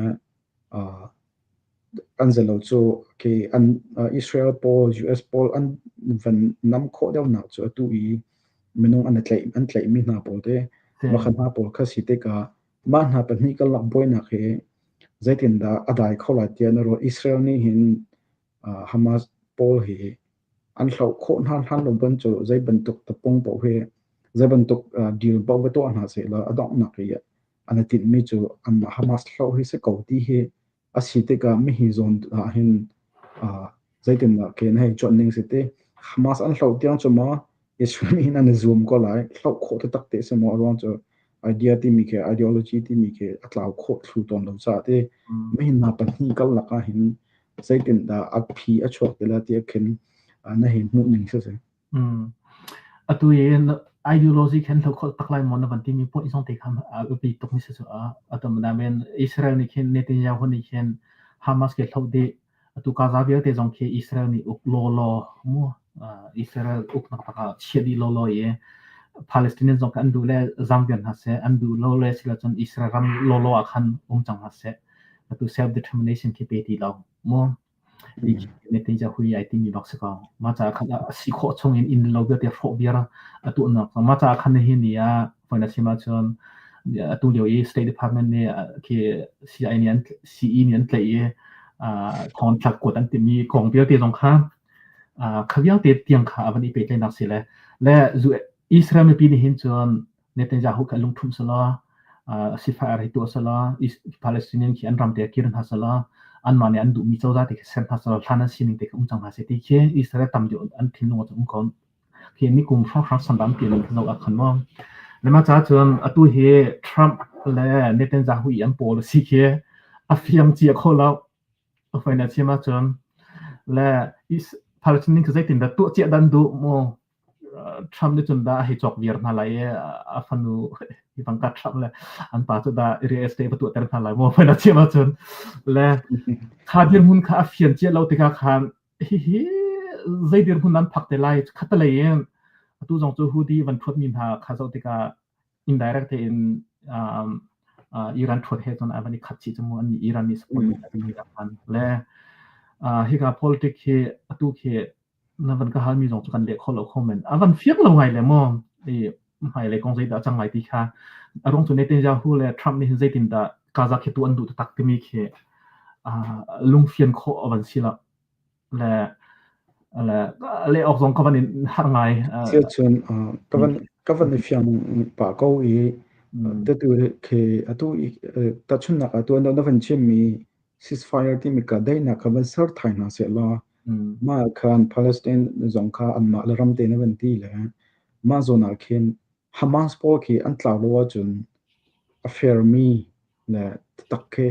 an zalo cu khi an Israel pawl, US pawl an van nam khawh deuhnak cu atu i minung an tlaih an tlaihmi hna pawl te makha hna pawl kha si tikah mah hna pahnih karlak buainak hi zeitindah a dai kho lai tiah na ruah. Israel nih hin Hamas pawl hi an hloh khawh hna hlan lo ban cu zei bantuk tapung paoh hi zei bantuk deal paoh va tuah hna sehlaw a donghnak i an i tinhmi cu anmah Hamas hloh hi si ko ti hi a si tikah mihi zawn ah hin zeitindah ke na hei cuanh ning si ti Hamas an hloh tiang cu maw Israel nih hin an i zuam ko lai hloh khawh taktak te si maw a ruang cu idea timi khi ideology timi khi a tlau khawh thlu tawn lo caah ti mihin hna pahnih karlak ah hin zeitindah a phi a chuak ti la ti khin na hei hmuh ning si si. Atu i ideology khan hlo khawh tak lai maw na van timi point zong te kha a biapi tuk mi si cu a atam namen Israel nih khin Netanyahu nih khin Hamas ke hlo dih atu Gaza vialte zong khi Israel nih uk law law mu Israel uknak tak ah chia dih law law i Palestinian zong an duh le zam viar hna seh an duh lo le sila cun Israel ram law law ah khan um cang hna seh atu self determination khi pe ti lo mu Netanyahu ai timi bak si ko. Mah caah khan a si khawh chung in inn lo vialte hrawh viar a tuahnak. Mah caah khan nihin ni ah foin a chim ahcun atu lio i State Department nih khi CIA nih an CE nih an tlaih i thong thlak kuat an timi kong vialte zong kha kha vialte tiang kha a van i pehtlaihnak si le le Israel mipi nih hin cun Netanyahu kha lungṭhumh selaw, sifah ri tuah selaw, Palestinian khi an ram te kir hna selaw, anmah nih an duhmi cozah te khi ser hna selaw, hlan an sining te khi um cang hna seh ti khi Israel tam deuh an thinlung ah cun um ko. Khi ni kum hrawnghrang sandam pian in zoh ah khan maw. Le mah caah cun atu hi Trump le Netanyahu i an policy khi a fiang cia kho lo. A fain a chim ahcun le Palestinian khi zeitindah tuah cia dan duh mu Trump nih cun dah a hei cawk viar hna lai i a fanu Ivanka Trump le an pa cu dah real estate va tuahter hna lai maw phain a chim ahcun le kha dirhmun kha a fian cia lo tikah khan hihi zei dirhmun nan phak te lai khatalei in atu zong cu Houthi van thuatmi hna kha zoh tikah indirect tein um, Iran thuat he cun a van i khat chih cu mu an Iran nih support le hika politic hi atu khi na van ka halmi zong cu kan leh kho lo kho men a van fiang lo ngai le maw i. Hmailei kong zeidah a cang lai ti kha a ruang cu Netanyahu le Trump nih hin zeitindah Gaza khi tu an duh taktak timi khi lungfian khawh a van si lo. Le le le awk zong ka van in har ngai. Siacun ka van ka van i fiang pah ko i tatu khi atu i tahchunhnak ah tuan na van chimmi ceasefire timi ka daihnak kha van ser thai hna seh law mah khan Palestine zong kha anmah le ram te na van ti le mah zawn ah khin Hamas pawl khi an tlau lo ahcun a fairmi le taktak khi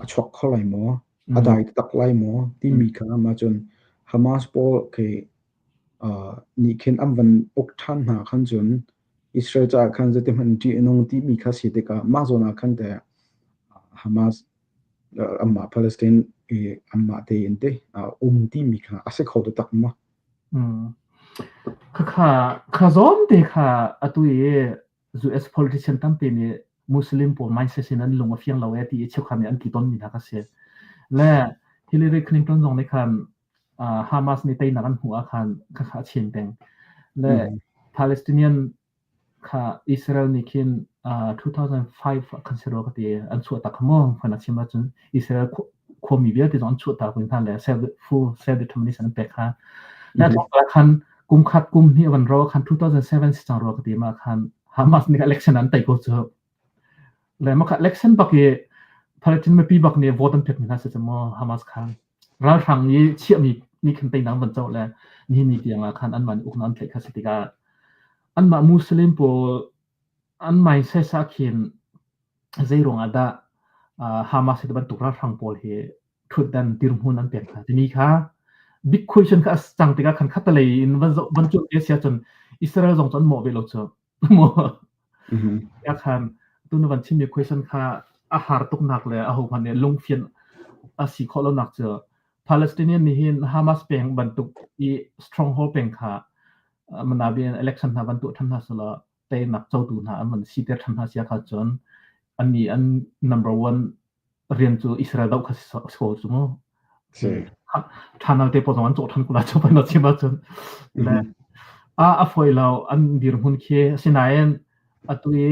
a chuak kho lai maw? A dai taktak lai maw? Timi kha mah cun Hamas pawl khi nih khin an van uk ṭhan hna khan cun Israel caah khan zeitihmanh ṭih a nung timi kha si tikah mah zawn ah khan teh Hamas anmah Palestine i anmah tein te um timi kha a si kho taktak maw? Khakha kha zawn te kha atu i US politician tampi nih Muslim pawl mindset in an lung a fiang lo e ti i cheukhat nih an ti tawnmi hna kha si. Le Hillary Clinton zong nih khan Hamas nih teinak an hmuh ah khan khakha a chim peng. Le Palestinian Kha Israel nih khin 2005 ah khan si rua ka ti an chuahtak kha maw fan a chim ahcun Israel khuami vialte zong an chuahtak ve hna le self full self determination an pek kha. Le tlawmpal ah khan kum khat kum hnih van ro khan 2007 si cang rua ka ti ma khan Hamas nih election an tei ko cu. Le mah kha election bak i Palestine mipi bak nih vote an pek mi hna si cu maw Hamas kha. Ralhrang i chiahmi nih khan teinak van co le nihin ni tiang ah khan anmah nih uknak an tlaih kha si tikah anmah Muslim pawl an mindset ah khin zei ruangah dah Hamas hi bantuk ralhrang pawl hi ṭhutdan dirhmun an pek hna timi kha big question kha a cang tikah khan khatalei in van zoh van cuanh te si ahcun Israel zong cu an mawh ve lo cu. Ya khan tu na van chimmi question kha a har tuknak le a hohmanh nih lungfian a si khawh lonak cu Palestinian nih hin Hamas peng bantuk i stronghold peng kha manabi in election hna van tuah ṭhan hna selaw teinak cotu hna an van siter ṭhan hna sia kha cun annih an number one rian cu Israel doh kha si ko cu mu. Channel te pawl zong an cawh ṭhan ko lai cu pan chim ahcun. Le a a foi lo an dirhmun khi asinain atu i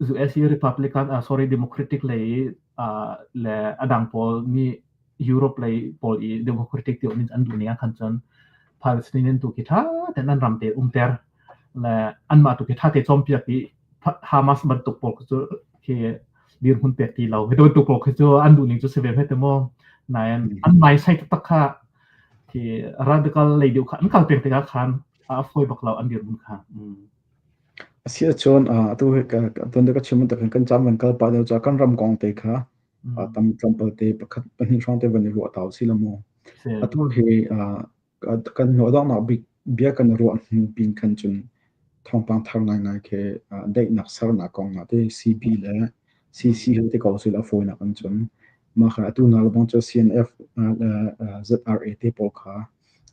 US i Republican uh, sorry Democratic lei uh, le adang pawl nih Europe lei pawl i Democratic ti min an duh ning ah khan cun Palestinian tu khi ṭha ten an ram te umter le anmah tu khi ṭha te cawmpiak i Hamas bantuk pawl cu khi dirhmun pek ti lo. Hi bantuk pawl khi cu an duh ning cu si ve hme te maw. Nain an mindset taktak kha khi radical lei deuh kha an kal peng tikah khan a fawi bak lo an dirhmun kha. Asi ahcun atu hi tuan ka chim bantuk kan caan van kal pah deuh caah kan ram kong te kha tam tlawmpal te pakhat pahnih hrawng te van i ruah ta usih la mu. Atu hi kan hnawhdonghnak bik bia kan ruah hnu pin khan cun thawngpang thar ngaingai khi daihnak sernak kong ah te CB le CC he te ko sil a fawinak an cun mah kha atu na lebang cu CNF le ZRA te pawl kha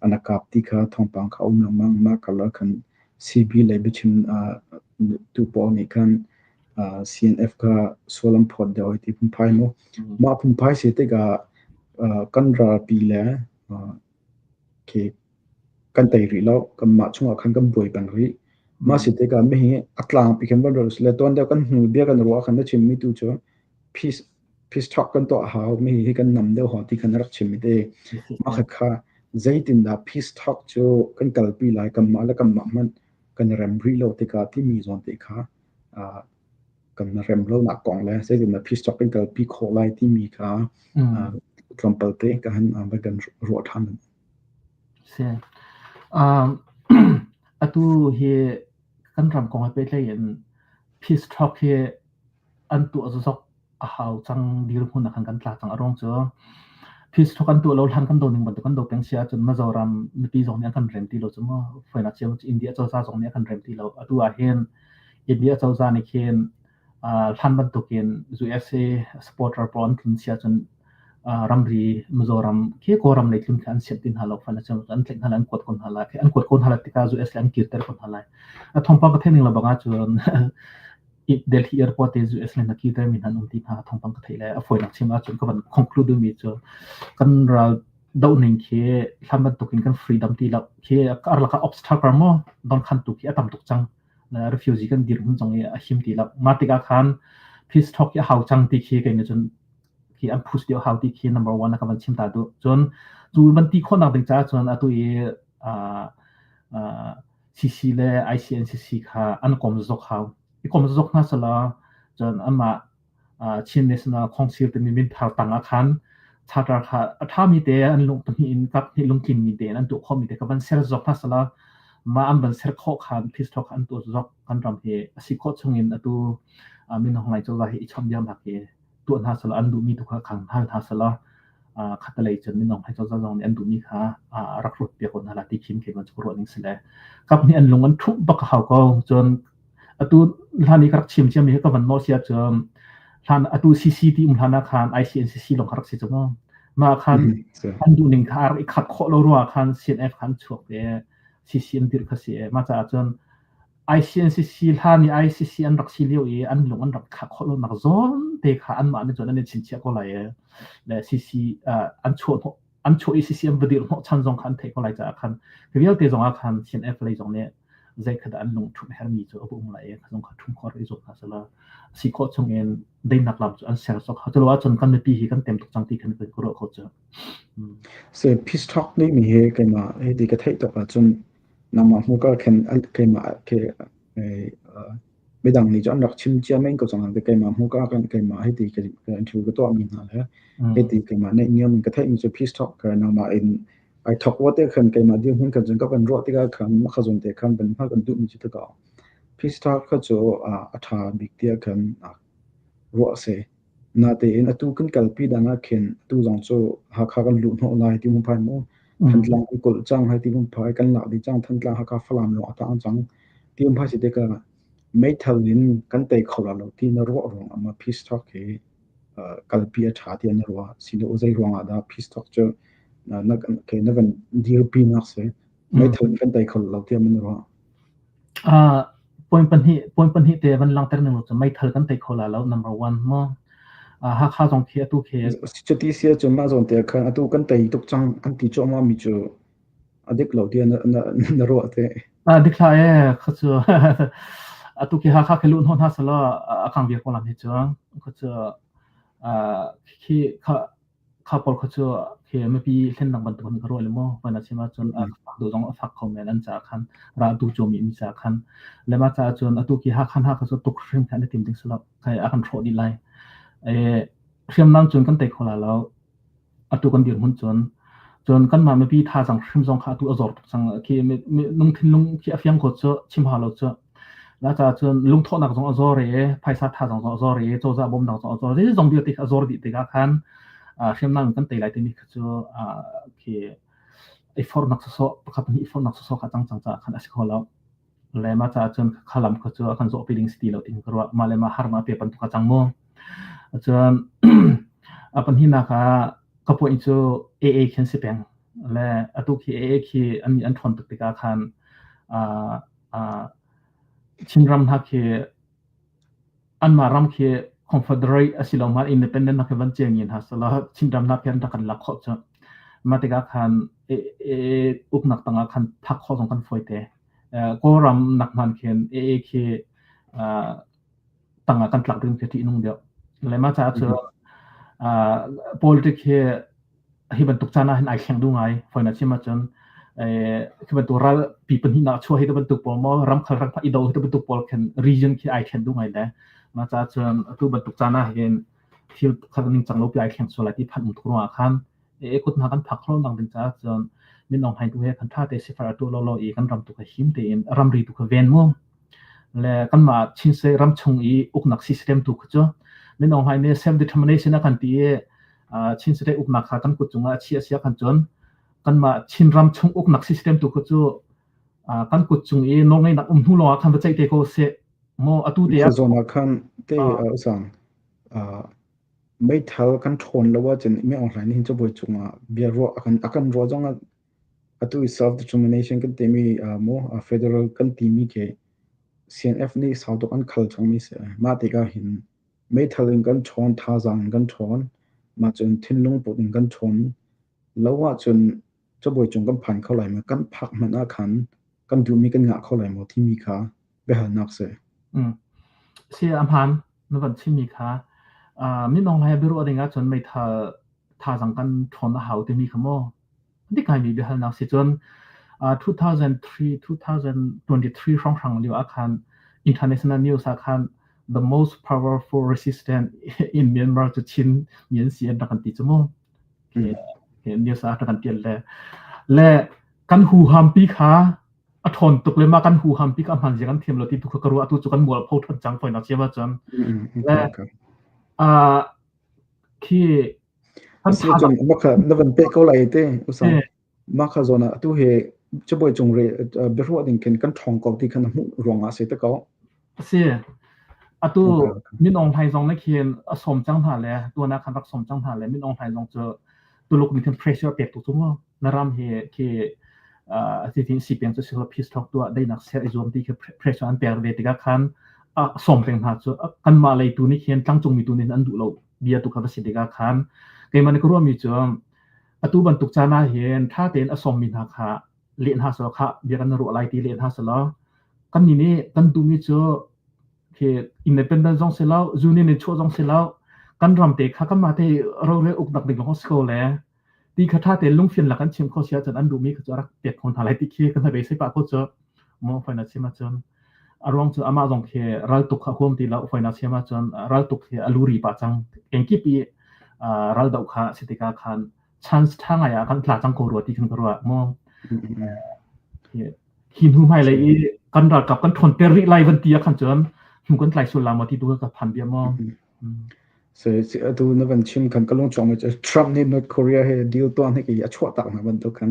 an kap ti kha thawngpang kha um lengmang mah karlak khan CB le biachim tu pawl nih khan CNF kha sual an phawt deuh ti phunphai mu mah phunphai si tikah kan ralpi le Khi kan tei rih lo. Kanmah chungah khan kan buai peng rih. Mah si tikah mihi a tlangpi khin van ruat usih tuan deuh kan hnu bia kan ruah khan na chimmi tu cu peace peace talk kan tuah hau mi hi kan nam deuh hau ti khan na rak chim i te. Mah kha kha zeitindah peace talk cu kan kalpi lai kanmah le kanmah hmanh kan i rem rih lo tikah timi zawn te kha kan rem lonak kong le zeitindah peace talk kan kalpi khawh lai timi kha tlawmpal te ka han van kan ruah ṭhan. Si. Um, atu hi kan ram kong he pehtlaih in peace talk hi an tuah zok a hau cang dirhmun ah khan kan tla cang. A ruang cu peace talk an tuah lo hlan kan do ning bantuk kan do peng si ahcun Mizoram mipi zong nih an kan rem ti lo cu mu. Fawinak cio India cozah zong nih a kan rem ti lo. Atu ah hin India cozah nih khin hlan bantukin USA supporter pawl an tlun si ahcun ramri Mizoram khi Kawlram lei tlun khi an sianh ti hna lo. Fan an tlaih hna lai, an kuat ko hna lai. An kuat ko hna lai tikah US le an kirter ko hna lai. A thawngpang ka theih ning lo bang ahcun Delhi airport te US le na kirter mi hna an um ti hna thawngpang ka theih le a fawinak chim ahcun ka van conclude duhmi cu kan ral dohning khi hlan bantukin kan freedom ti lo khi karlak ah obstacle maw donkhantu khi a tam tuk cang. Refugee kan dirhmun zong hi a him ti lo. Mah tikah khan peace talk hi a hau cang ti khi kei nih cun khi an push deuh hau ti khi number one a ka van chim ta duh. Cun cu van ti khawhnak ding caah cun atu i CC le ICNCC kha an kom zok hau. I kom zok hna selaw cun anmah Chin National Council timi minthar tang ah khan charter kha a ṭhami te an lung pahnih in kap hnih lungtlinmi tein an tuah khawhmi te kha van ser zok hna selaw mah an van ser khawh khan peace talk an tuah zok kan ram hi a si khawh chungin atu Min Aung Hlaing cozah hi i chawnhbiaknak hi tuah hna selaw an duhmi tu kha khang hal hna selaw khatalei cun Min Aung Hlaing cozah zong nih an duhmi kha rak ruat piak ko hna la ti khin khi van cu ruah ning si le kap nih an lung an ṭhumh bak a hau ko. Cun atu hlan i ka rak chim ciami hi ka van nawl si ahcun hlan atu CC ti um hlan ah khan ICNCC lawng kha rak si cu mu. Mah khan an duhning kha a rak i khat khawh lo ruangah khan CNF kha an chuak i CC an dirh kha si i mah caah cun ICNCC hlan i ICC an rak si lio i an lung an rak khah khawh lonak zawn te kha anmah nih cun an i chinchiah ko lai i le CC an chuah hnawh an chuah i CC an va dirh hnawh chan zong kha an theih ko lai caah khan hi vialte zong ah khan CNF lei zong nih zei kha dah an lung ṭhumh hermi cu a va um lai i kha zong kha ṭhum khawh rak i zuam hna sehla si khawh chung in daihnak lam cu an ser sawk. Culo ahcun kan mipi hi kan tem tuk cang ti khan kan ka ruah ko cu. Se peace talk nih mi hi keimah hi ti ka theih tuk ahcun nangmah hmuka khin keimah khi midang nih cu an rak chim cia men ko cang keimah hmuka kan keimah hi ti ka interview ka tuah mi hna le hi ti keimah neih niam in ka theih mi cu peace talk ka nangmah in ai thok wa te khan keimah dirhmun khan cun ka van ruah tikah khan makha zawn te khan van hngal kan duh mi cu ta peace talk kha cu a ṭha bik tiah khan ruah a si. Natein atu kan kalpi dan ah khin atu zong cu Hakha kan luh hnawh lai ti mun phai mu. Thantlang kan kulh cang hai ti mun phai kan lak dih cang Thantlang Hakha Falam lawng a tang cang ti mun phai si tikah meithal in kan tei kho la lo ti na ruah ruang ah ma peace talk hi kalpi a ṭha tiah na ruah silo zei ruang ah dah peace talk cu na na van dirpi nak si meithal in kan tei kho lo tiah man ruah? Point pahnih te van langhter ning cu meithal kan tei kho la lo number one mu. Hakha zong khi atu khi Cuti si ahcun mah zawn te khan atu kan tei tuk cang an ti cuahmah mi cu a dik lo tiah na ruah te. Dik hlah ee kha cu atu khi Hakha khi luh hnawh hna selaw a kang viar ko lam hi cu kha cu khi kha Kha pawl kha cu khi mipi hlennak bantuk in ka ruah le maw van a chim ahcun a fak duh zong a fak kho men an caah khan ra duh ciomi mi caah khan le mah caah cun atu khi Hakha hna kha cu tuk hrim kha an i tim ding si lo kai a kan hrawh dih lai. Hriamnam cun kan tei kho la lo atu kan dirhmun cun cun kanmah mipi thazaang hrim zong kha atu a zor tuk cang khi lungthin lung khi a fiang ko cu chim hau lo cu. Na caah cun lungthawhnak zong a zor i phaisa thazaang zong a zor i cozah bawmnak zong a zor i zeizong vialte kha a zor dih tikah khan hriamnam in kan tei lai timi kha cu khi i forhnak sawsawh pakhat nih i forhnak sawsawh kha cang cang caah khan a si kho lo. Le mah caah cun kha lam kha cu a kan zawhpi ding si ti lo tiin ka ruah. Mah le mah harnak pe bantuk a cang mu. Cun a pahnihnak ah ka point cu AA khi an si peng. Le atu khi AA khi an an ṭhawn tuk tikah khan Chinram hna khi anmah ram khi Confederate asiloah independent hna khi van ciami hna selaw Chinram hna khi an rak kan lak khawh cu. Mah tikah khan uknak tangah khan phak khawh zong kan fawi te. Kawlram nak hmanh khin AA khi tangah kan tlak ding khi ṭihnung deuh. Le mah caah cun politics hi hi bantuk caan ah hin ai thleng duh ngai. Fawi na chim ahcun khi bantuk ral pi pahnihnak chuah hi te bantuk pawl maw ramkhal ram i do hi te bantuk pawl khin region khi ai thlen duh ngai le mah caah cun atu bantuk caan ah hin thil khat ning cang lo pi ai thleng sual lai ti phan um tuk ruangah khan e kut hna kan phak kholo nang ding caah cun min Aung Hlaing tu he kan tha te sifar atu lo lo i kan ram tu kha him tein ramri tu kha ven mu le kanmah Chin State ram chung i uknak system tu kha cu Min Aung Hlaing nih self determination a kan ti i Chin State uknak kha kan kut cungah a chiah sia kan cun kanmah Chin ram chung uknak system tu kha cu kan kut cung i nawlngeihnak um hnu lawngah khan va ceih te ko seh maw atu te ah zawn ah khan te usang meithal kan ṭhawn lo ahcun Min Aung Hlaing nih hin cabuai cungah bia ruah a kan ruah zongah atu i self determination kan timi maw federal kan timi khi CNF nih sau tuk an khal cangmi si. Mah tikah hin meithal in kan ṭhawn, thazaang in kan ṭhawn, mah cun thinlung put in kan ṭhawn lo ahcun cabuai cung kan phan kho lai maw? Kan phak hmanh ah khan kan duhmi kan ngah kho lai maw timi kha. biahalnak si. Mm. Si a hmaan na van chimmi kha Min Aung Hlaing biaruah ding ahcun meithal thazaang kan ṭhawn a hau timi kha maw dik ngaimi biahalnak si cun 2003 2023 hrawnghrang lio ah khan international news ah khan the most powerful resistance in Myanmar cu Chin mi an si an rak kan ti cu mu. News ah rak kan tial le le kan huham pi kha a ṭhawn tuk le mah kan huham pi kha a hman zia kan thiam lo ti tu kha ka ruah tu cu kan mualpho ṭhan cang fawinak ciam ahcun. Le khi Asi cun maka na van peh ko lai te usang mah kha zawn ah atu he cabuai cung re biaruah ding khin kan ṭhawng ko ti khan na hmuh ruang ah si te ko. Asi. Atu Min Aung Hlaing zong nih khin a sawm cang hna le tuan ah khan rak sawm cang hna le Min Aung Hlaing zong cu Tuluk nih khin pressure pek tuk cu mu. Na ram hi khi ti tin si peng cu si peace talk tuah daihnak ser i zuam ti khi pressure an pek ve tikah khan a sawm peng hna cu kanmah lei tu nih khin tlangcung mi tu nih an duh lo bia tu kha va si tikah khan keimah nih ka ruahmi cu atu bantuk caan ah hin ṭha tein a sawmmi hna kha leh hna selaw khah bia kan ruah lai ti leh hna selaw kannih nih kan duhmi cu khi independent zong si lo union in chuah zong si lo kan ram te kha kanmah te rorel uknak ding lawng si ko le ti kha ṭha tein lungfin lak an chim kho si ahcun an duhmi kha cu a rak pek kho hna lai ti khi kan hnabei pah ko cu maw faina chim ahcun a ruang cu amah zong khi raltuk kha huam ti lo faina chim ahcun raltuk hi a luri pah cang kengkip i raldoh kha si tikah khan chance ṭha ngai ah kan tla cang ko rua ti khan ka ruah maw hi hnu hmailei i kan ralkap kan ṭhawnter rih lai van ti ah khan cun hnu kan tlai sual la maw ti tu ka phan bia maw Se atu na van chim khan ka lung chuak mi cu Trump nih North Korea he deal tuah hnik i a chuah tak hna bantuk khan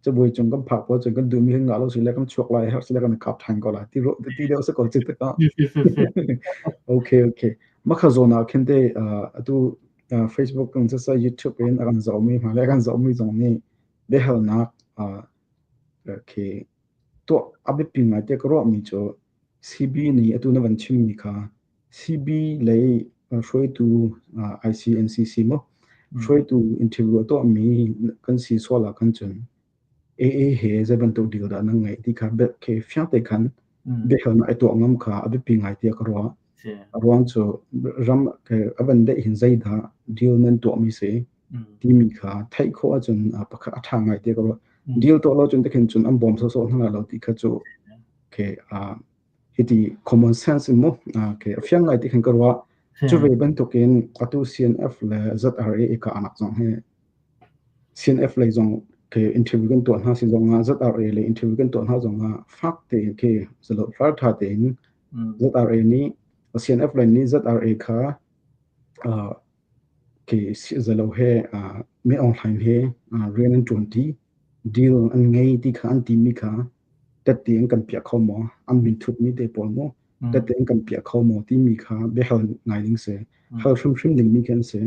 cabuai cung kan phak po cun kan duhmi kan ngah lo si le kan chuak lai har si le kan kap ṭhan ko lai ti ro ti deuh se ko ci te ka okay okay makha zawn ah khin te atu Facebook kan sa YouTube in a kan zohmi hna le a kan zohmi zong nih biahalnak khi tuah a biapi ngai te ka ruahmi cu CB nih atu na van chimmi kha CB lei hruaitu ICNCC maw hruaitu interview a tuahmi kan si sual ah khan cun AA he zei bantuk deal dah nan ngeih ti kha khi fiang te khan biahalnak i tuah ngam kha a biapi ngai tiah ka ruah. A ruang cu ram a van deih hin zeidah deal nan tuahmi si timi kha theih khawh ahcun pakhat a ṭha ngai tiah ka ruah. Deal tuah lo cun tikhin cun an bawm sawsawh hna lai lo ti kha cu okay, hiti common sense in mu okay, a fiang ngai ti khan ka ruah. Cu ve bantukin atu CNF le ZRA i ka anak zong hi CNF lei zong ke interview kan tuah hna si zong ah ZRA lei interview kan tuah hna zong ah fak tein ke zalo ral tha tein ZRA nih CNF lei nih ZRA kha ke zalo he Min Aung Hlaing he rian an ṭuan ṭi deal an ngei ti kha an timi kha tette an kan piah kho maw an min thutmi te pawl maw tette an kan piah kho maw timi kha biahal ngai ding si hal hrimhrim dingmi khi an si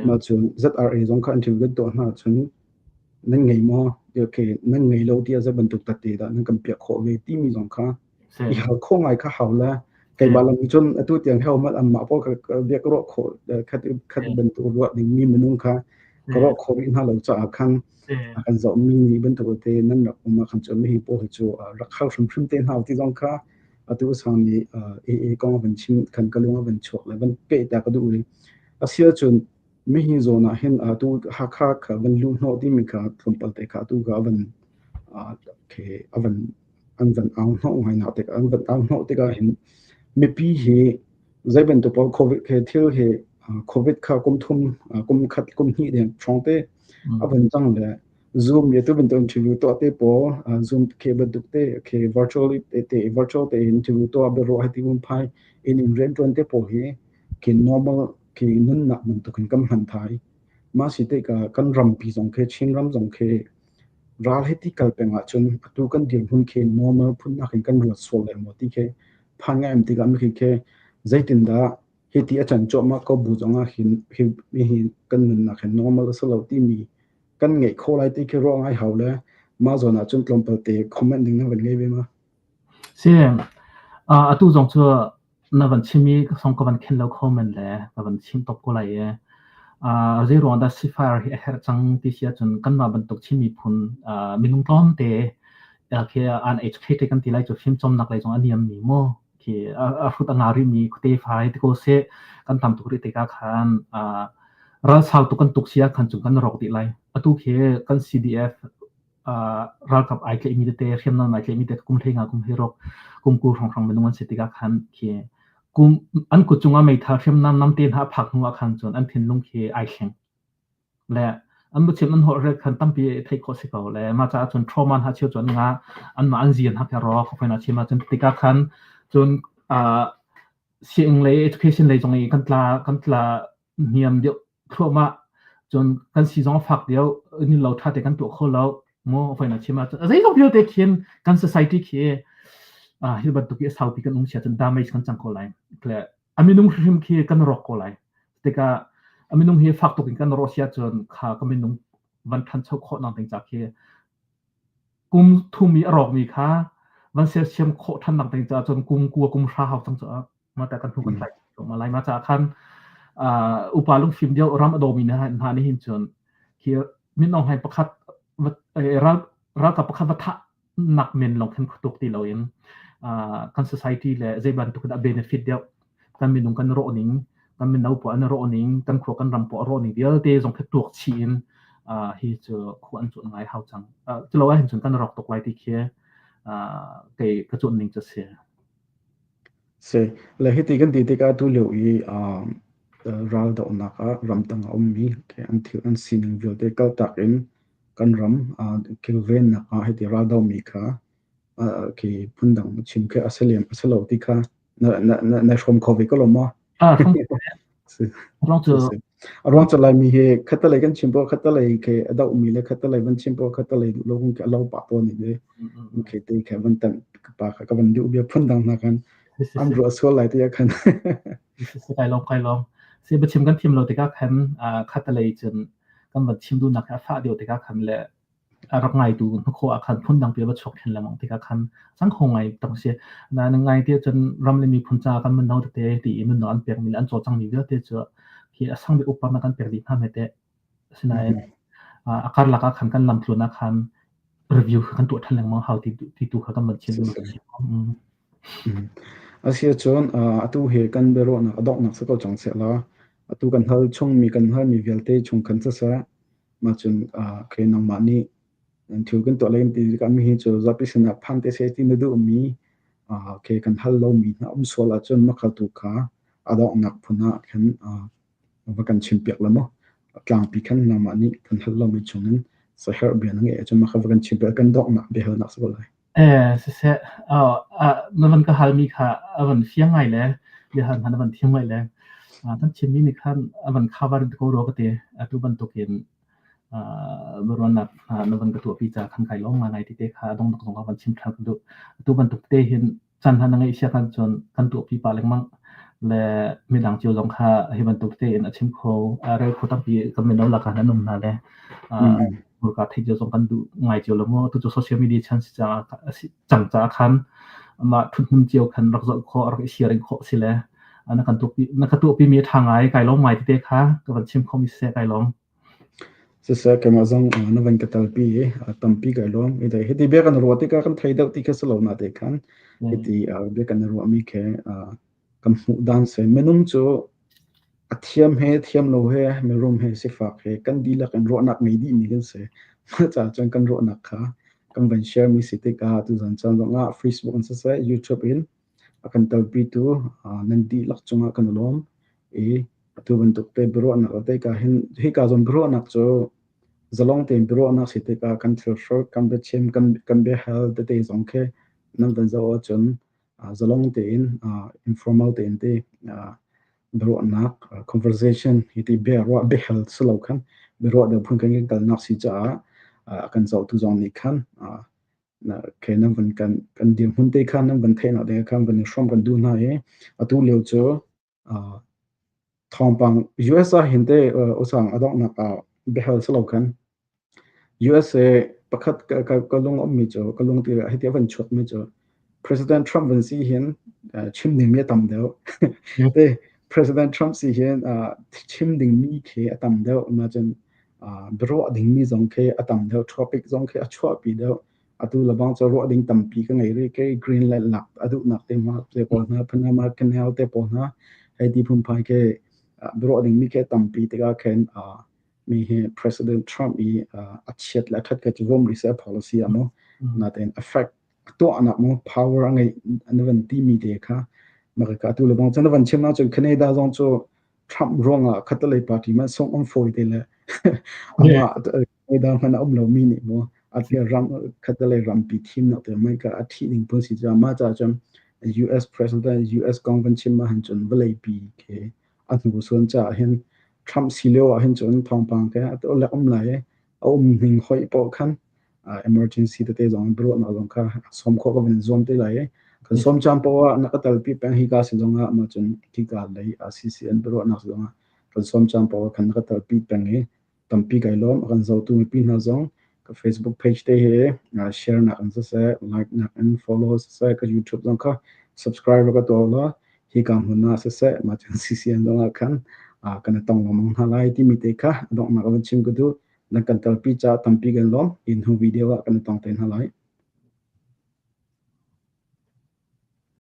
mah cun ZRA zong kha interview kan tuah hna cun nan ngei maw okay nan ngei lo tiah zei bantuk tette dah nan kan piah khawh ve timi zong kha i hal khawh ngai kha hau le keimah lam cun atu tiang heo mat anmah pawl kha bia ka ruah khawh khat khat bantuk ruah dingmi minung kha ka ruah khawh rih hna lo caah khan a kan zohmi nih bantuk te nan rak um ah khan cun hi pawl hi cu rak hal hrimhrim te hna ti zong kha atu sang nih AA kong a van chim khan ka lung a van chuak le van peh ta ka duh i asia cun mihi zawn ah hin atu Hakha kha van luh hnawh timi kha tlawmpal te kha atu kha a van a van an van au hnawh ngai nak tik an van au hnawh tikah hin mipi hi zei bantuk paoh COVID he thil hi COVID kha kum thum kum khat kum hnih deng hrawng te a van cang le Zoom ye tu bantuk interview tuah te pawl Zoom ke bantuk te ke virtually te te virtual te interview tuah bero hai ti mun phai in in rian tuan te pawl hi ke normal ke nunnak bantuk in kan hman thai ma si te ka kan rampi zong ke Chin ram zong ke Ral hi ti kal peng ahcun atu kan dirhmun khi normal phunnak in kan ruat sual lai maw ti khi phan ngai um tikah mikhi khi zeitindah hiti a can cuahmah ko bu zongah hin hi hi kan nunnak hi normal a si lo timi kan ngeih khawh lai ti khi ruah ngai hau le mah zawn ahcun tlawmpal te comment ding na van ngei ve ma? Si, atu zong cu Na van chim i ka song ka van khen lo kho men le ka van chim top ko lai i zei ruang dah sifire hi a herh cang ti si ahcun kanmah bantuk Chin miphun minung tlawmte. Khi uneducated kan ti lai cu fimcawmnak lei zong a niam mi maw khi a hrut a nga rih mi khuate fai ti ko seh kan tam tuk rih tikah khan ralsau tuk kan tuk si ah khan cun kan rawk dih lai. Atu khi kan CDF ralkap ai tlaihmi tete hriamnam ai tlaihmi tete kum 15 kum 16 kum 20 hrawnghrang minung an si tikah khan khi kum an kut cungah meithal hriamnam namte hna a phak hnu ah khan cun an thinlung khi ai thleng. Le an biachim an holhrel khan tampi theih khawh si ko le mah caah cun trauma hna cheu cu an ngah anmah an zian hna rawk hoi na chim ahcun tikah khan cun sianginn lei education lei zong i kan tla niam deuh thluahmah cun kan si zong a fak deuh ni lo ṭha te kan tuah kho lo mu hoi na chim ahcun zeizong vialte khin kan society khi hi bantuk i saupi kan um sia cun damage kan cang ko lai le a minung hrimhrim khi kan rawk ko lai. Tikah a minung hi fak tuk in kan rawh si ahcun kha ka minung van ṭhancho khawh nak ding ca khi kum thum i a rawkmi kha van sersiam khawh ṭhan nak ding caah cun kum 9 kum 10 hau cang cu ma ta kan hnu kan tlai ma lai ma caah khan upa lungfim deuh ram a dawmi hna nih hin cun khi Min Aung Hlaing pakhat ral ralkap pakhat va thah nak men lawng khin tuk ti loin kan society le zei bantuk in a benefit deuh kan minung kan rawh ning kan mino pawl an rawh ning kan khua kan ram pawl a rawh ning vialte zong khi tuak chih in hi cu khua an cuan ngai hau cang. Culo ahhin cun kan rawk tuk lai ti khi kei ka cuan ning cu si. Si le hiti kan ti tikah tu lio i ral dohnak ah ramtang a ummi an thil an sining vialte kaltak in kan ram kilvennak ah hiti raldomi kha khi phundang chim khi a si lem a si lo ti kha na na na na hrawm kho ve ko lo maw? Ruang cu A ruang cu Laimi hi khattelei kan chim poah khattelei khi a dohmi le khattelei van chim poah khattelei duh lo khi a lo pah tawn i khi te khi van tanh pa kha ka van duh bia phundang hna khan an ruah sual lai ti ah khan. Kai lawm kai lawm. Si biachim kan thiam lo tikah khan khattelei cun kan van chim duhnak hi a fah deuh tikah khan le a rak ngaitu hnukhaw ah khan phundang pi va chuak ṭhen lengmang tikah khan cang kho ngai tak si. Na ngai ti cun ram le miphun ca kan mino tete ti i nunnak an pekmi le an cawlcangmi vialte cu khi a sang bik upatnak kan pek dih hna hme teh. Asinain a karlak ah khan kan lamtluan ah khan review kan tuah ṭhan lengmang hau ti, ti tu kha kan van chim duhnak a si. Asiahcun atu hi kan biaruahnak a donghnak si ko cang sehlaw atu kan hal chungmi kan halmi vialte chung khan siseh mah cun khi nangmah nih thil kan tuah lai ti tikah mi hi cu zapi sinah phan te seh ti na duhmi khi kan hal lomi hna um sual ahcun makha tu kha a donghnak phun ah khan va kan chimpiak la maw? Tlangpi khan nangmah nih kan hal lomi chungin saherh bia na ngeih ahcun makha va kan chimpiak kan donghnak biahalnak si ko lai. Siseh, na van ka halmi kha a van fiang ngai le biahal hna na van thiam ngai le kan chimmi nih khan a van cover ko rua ka ti. Atu bantukin biaruahnak na van ka tuahpi ca khan kai lawm ngai ti te kha dongnak zong ah van chim ṭhan ka duh. Atu bantuk te hin caan hna na ngeih sia kan cun kan tuahpi pah lengmang le midang cio zong kha hi bantuk tein a chim kho a rel kho tampi kan mino lakah an um hna le hmurka theih cio zong kan duh ngai cio lo maw tu cu social media chan si cang caah khan mah ṭhuthmun cio khan rak zoh khawh rak i sharing khawh si le na kan tuahpi na ka tuahpi mi a ṭha ngai kai lawm ngai tete kha ka van chim khomi siseh kai lawm. Siseh keimah zong na van ka telpi i tampi kai lawm. Hiti bia kan ruah tikah kan thei deuh ti kha si lo na te khan hiti bia kan ruahmi khi kan hmuh dan si. Minung cu a thiam he thiam lo he mirum he sifak he kan dihlak in ruahnak ngei dihmi kan si. Mah caah cun kan ruahnak kha kan van share mi si tikah tuzan caan zongah Facebook in siseh YouTube in a kan telpitu nan dihlak cungah kan i lawm i atu bantuk te biaruahnak te ka hin hika zawn biaruahnak cu zalong tein biaruahnak si tikah kan thil hrut kan biachim kan kan biahal tete zong khi nan van zoh ahcun zalong tein informal tein te biaruahnak conversation hi ti biaruah biahal si lo khan biaruah deuh phun kan kalnak si caah a kan zohtu zong nih khan ke nan van kan kan dirhmun te khan nan van theihnak ding khan van i hrawm kan duh hna i atu lio cu thawngpang US ah hin te usang a donghnak ah biahal si lo khan USA pakhat ka ka lung ummi cu ka lung ti hiti a van chuak mi cu President Trump van si hin chim ding mi a tam deuh te President Trump si hin chim ding mi khi a tam deuh na cun biaruah ding mi zong khi a tam deuh topic zong khi a chuahpi deuh. Atu lebang cu ruah ding tampi ka ngei rih. Kei Greenland lak a duhnak te hna te pawl hna, Panama Canal te pawl hna, hei ti phunphai khi biaruah dingmi khi tampi tikah khin mi hi President Trump i a chiat le a ṭhat kha cu vom rih seh policy ah mu. Natein effect a tuahnak mu power a ngeih na van timi te kha maka atu lebang cu na van chim ahcun Canada zong cu Trump ruangah khatalei party man sungh an fawi te le amah Canada hmanh a um lomi nih mu a ram khatalei rampi thimnak te mai ka a thih ning phun si caah mah caah cun US president US kong van chim ahhin cun vawleipi khi a hnursuan caah hin Trump si lio ah hin cun thawngpang ke a le um lai i a um ning hoih paoh khan emergency tete zong biaruahnak zong kha sawm khawh ka van zuam te lai i kan sawm caan paoh ah na ka talpi peng hika si zong ah mah cun hika lei CCN biaruahnak zong ah kan sawm caan paoh ah khan na ka talpi peng i tampi kai lawm. A kan zohtu mipi hna zong ka Facebook page te hi share nak in siseh, like nak in follow siseh, ka YouTube zong kha subscribe ka tuah law hi ka hmun ah siseh mah cun CCN zong ah khan kan i tong lengmang hna lai timi te kha donghnak van chim ka duh. Nan kan telpi caah tampi kan lawm. In hnu video ah kan i tong te hna lai.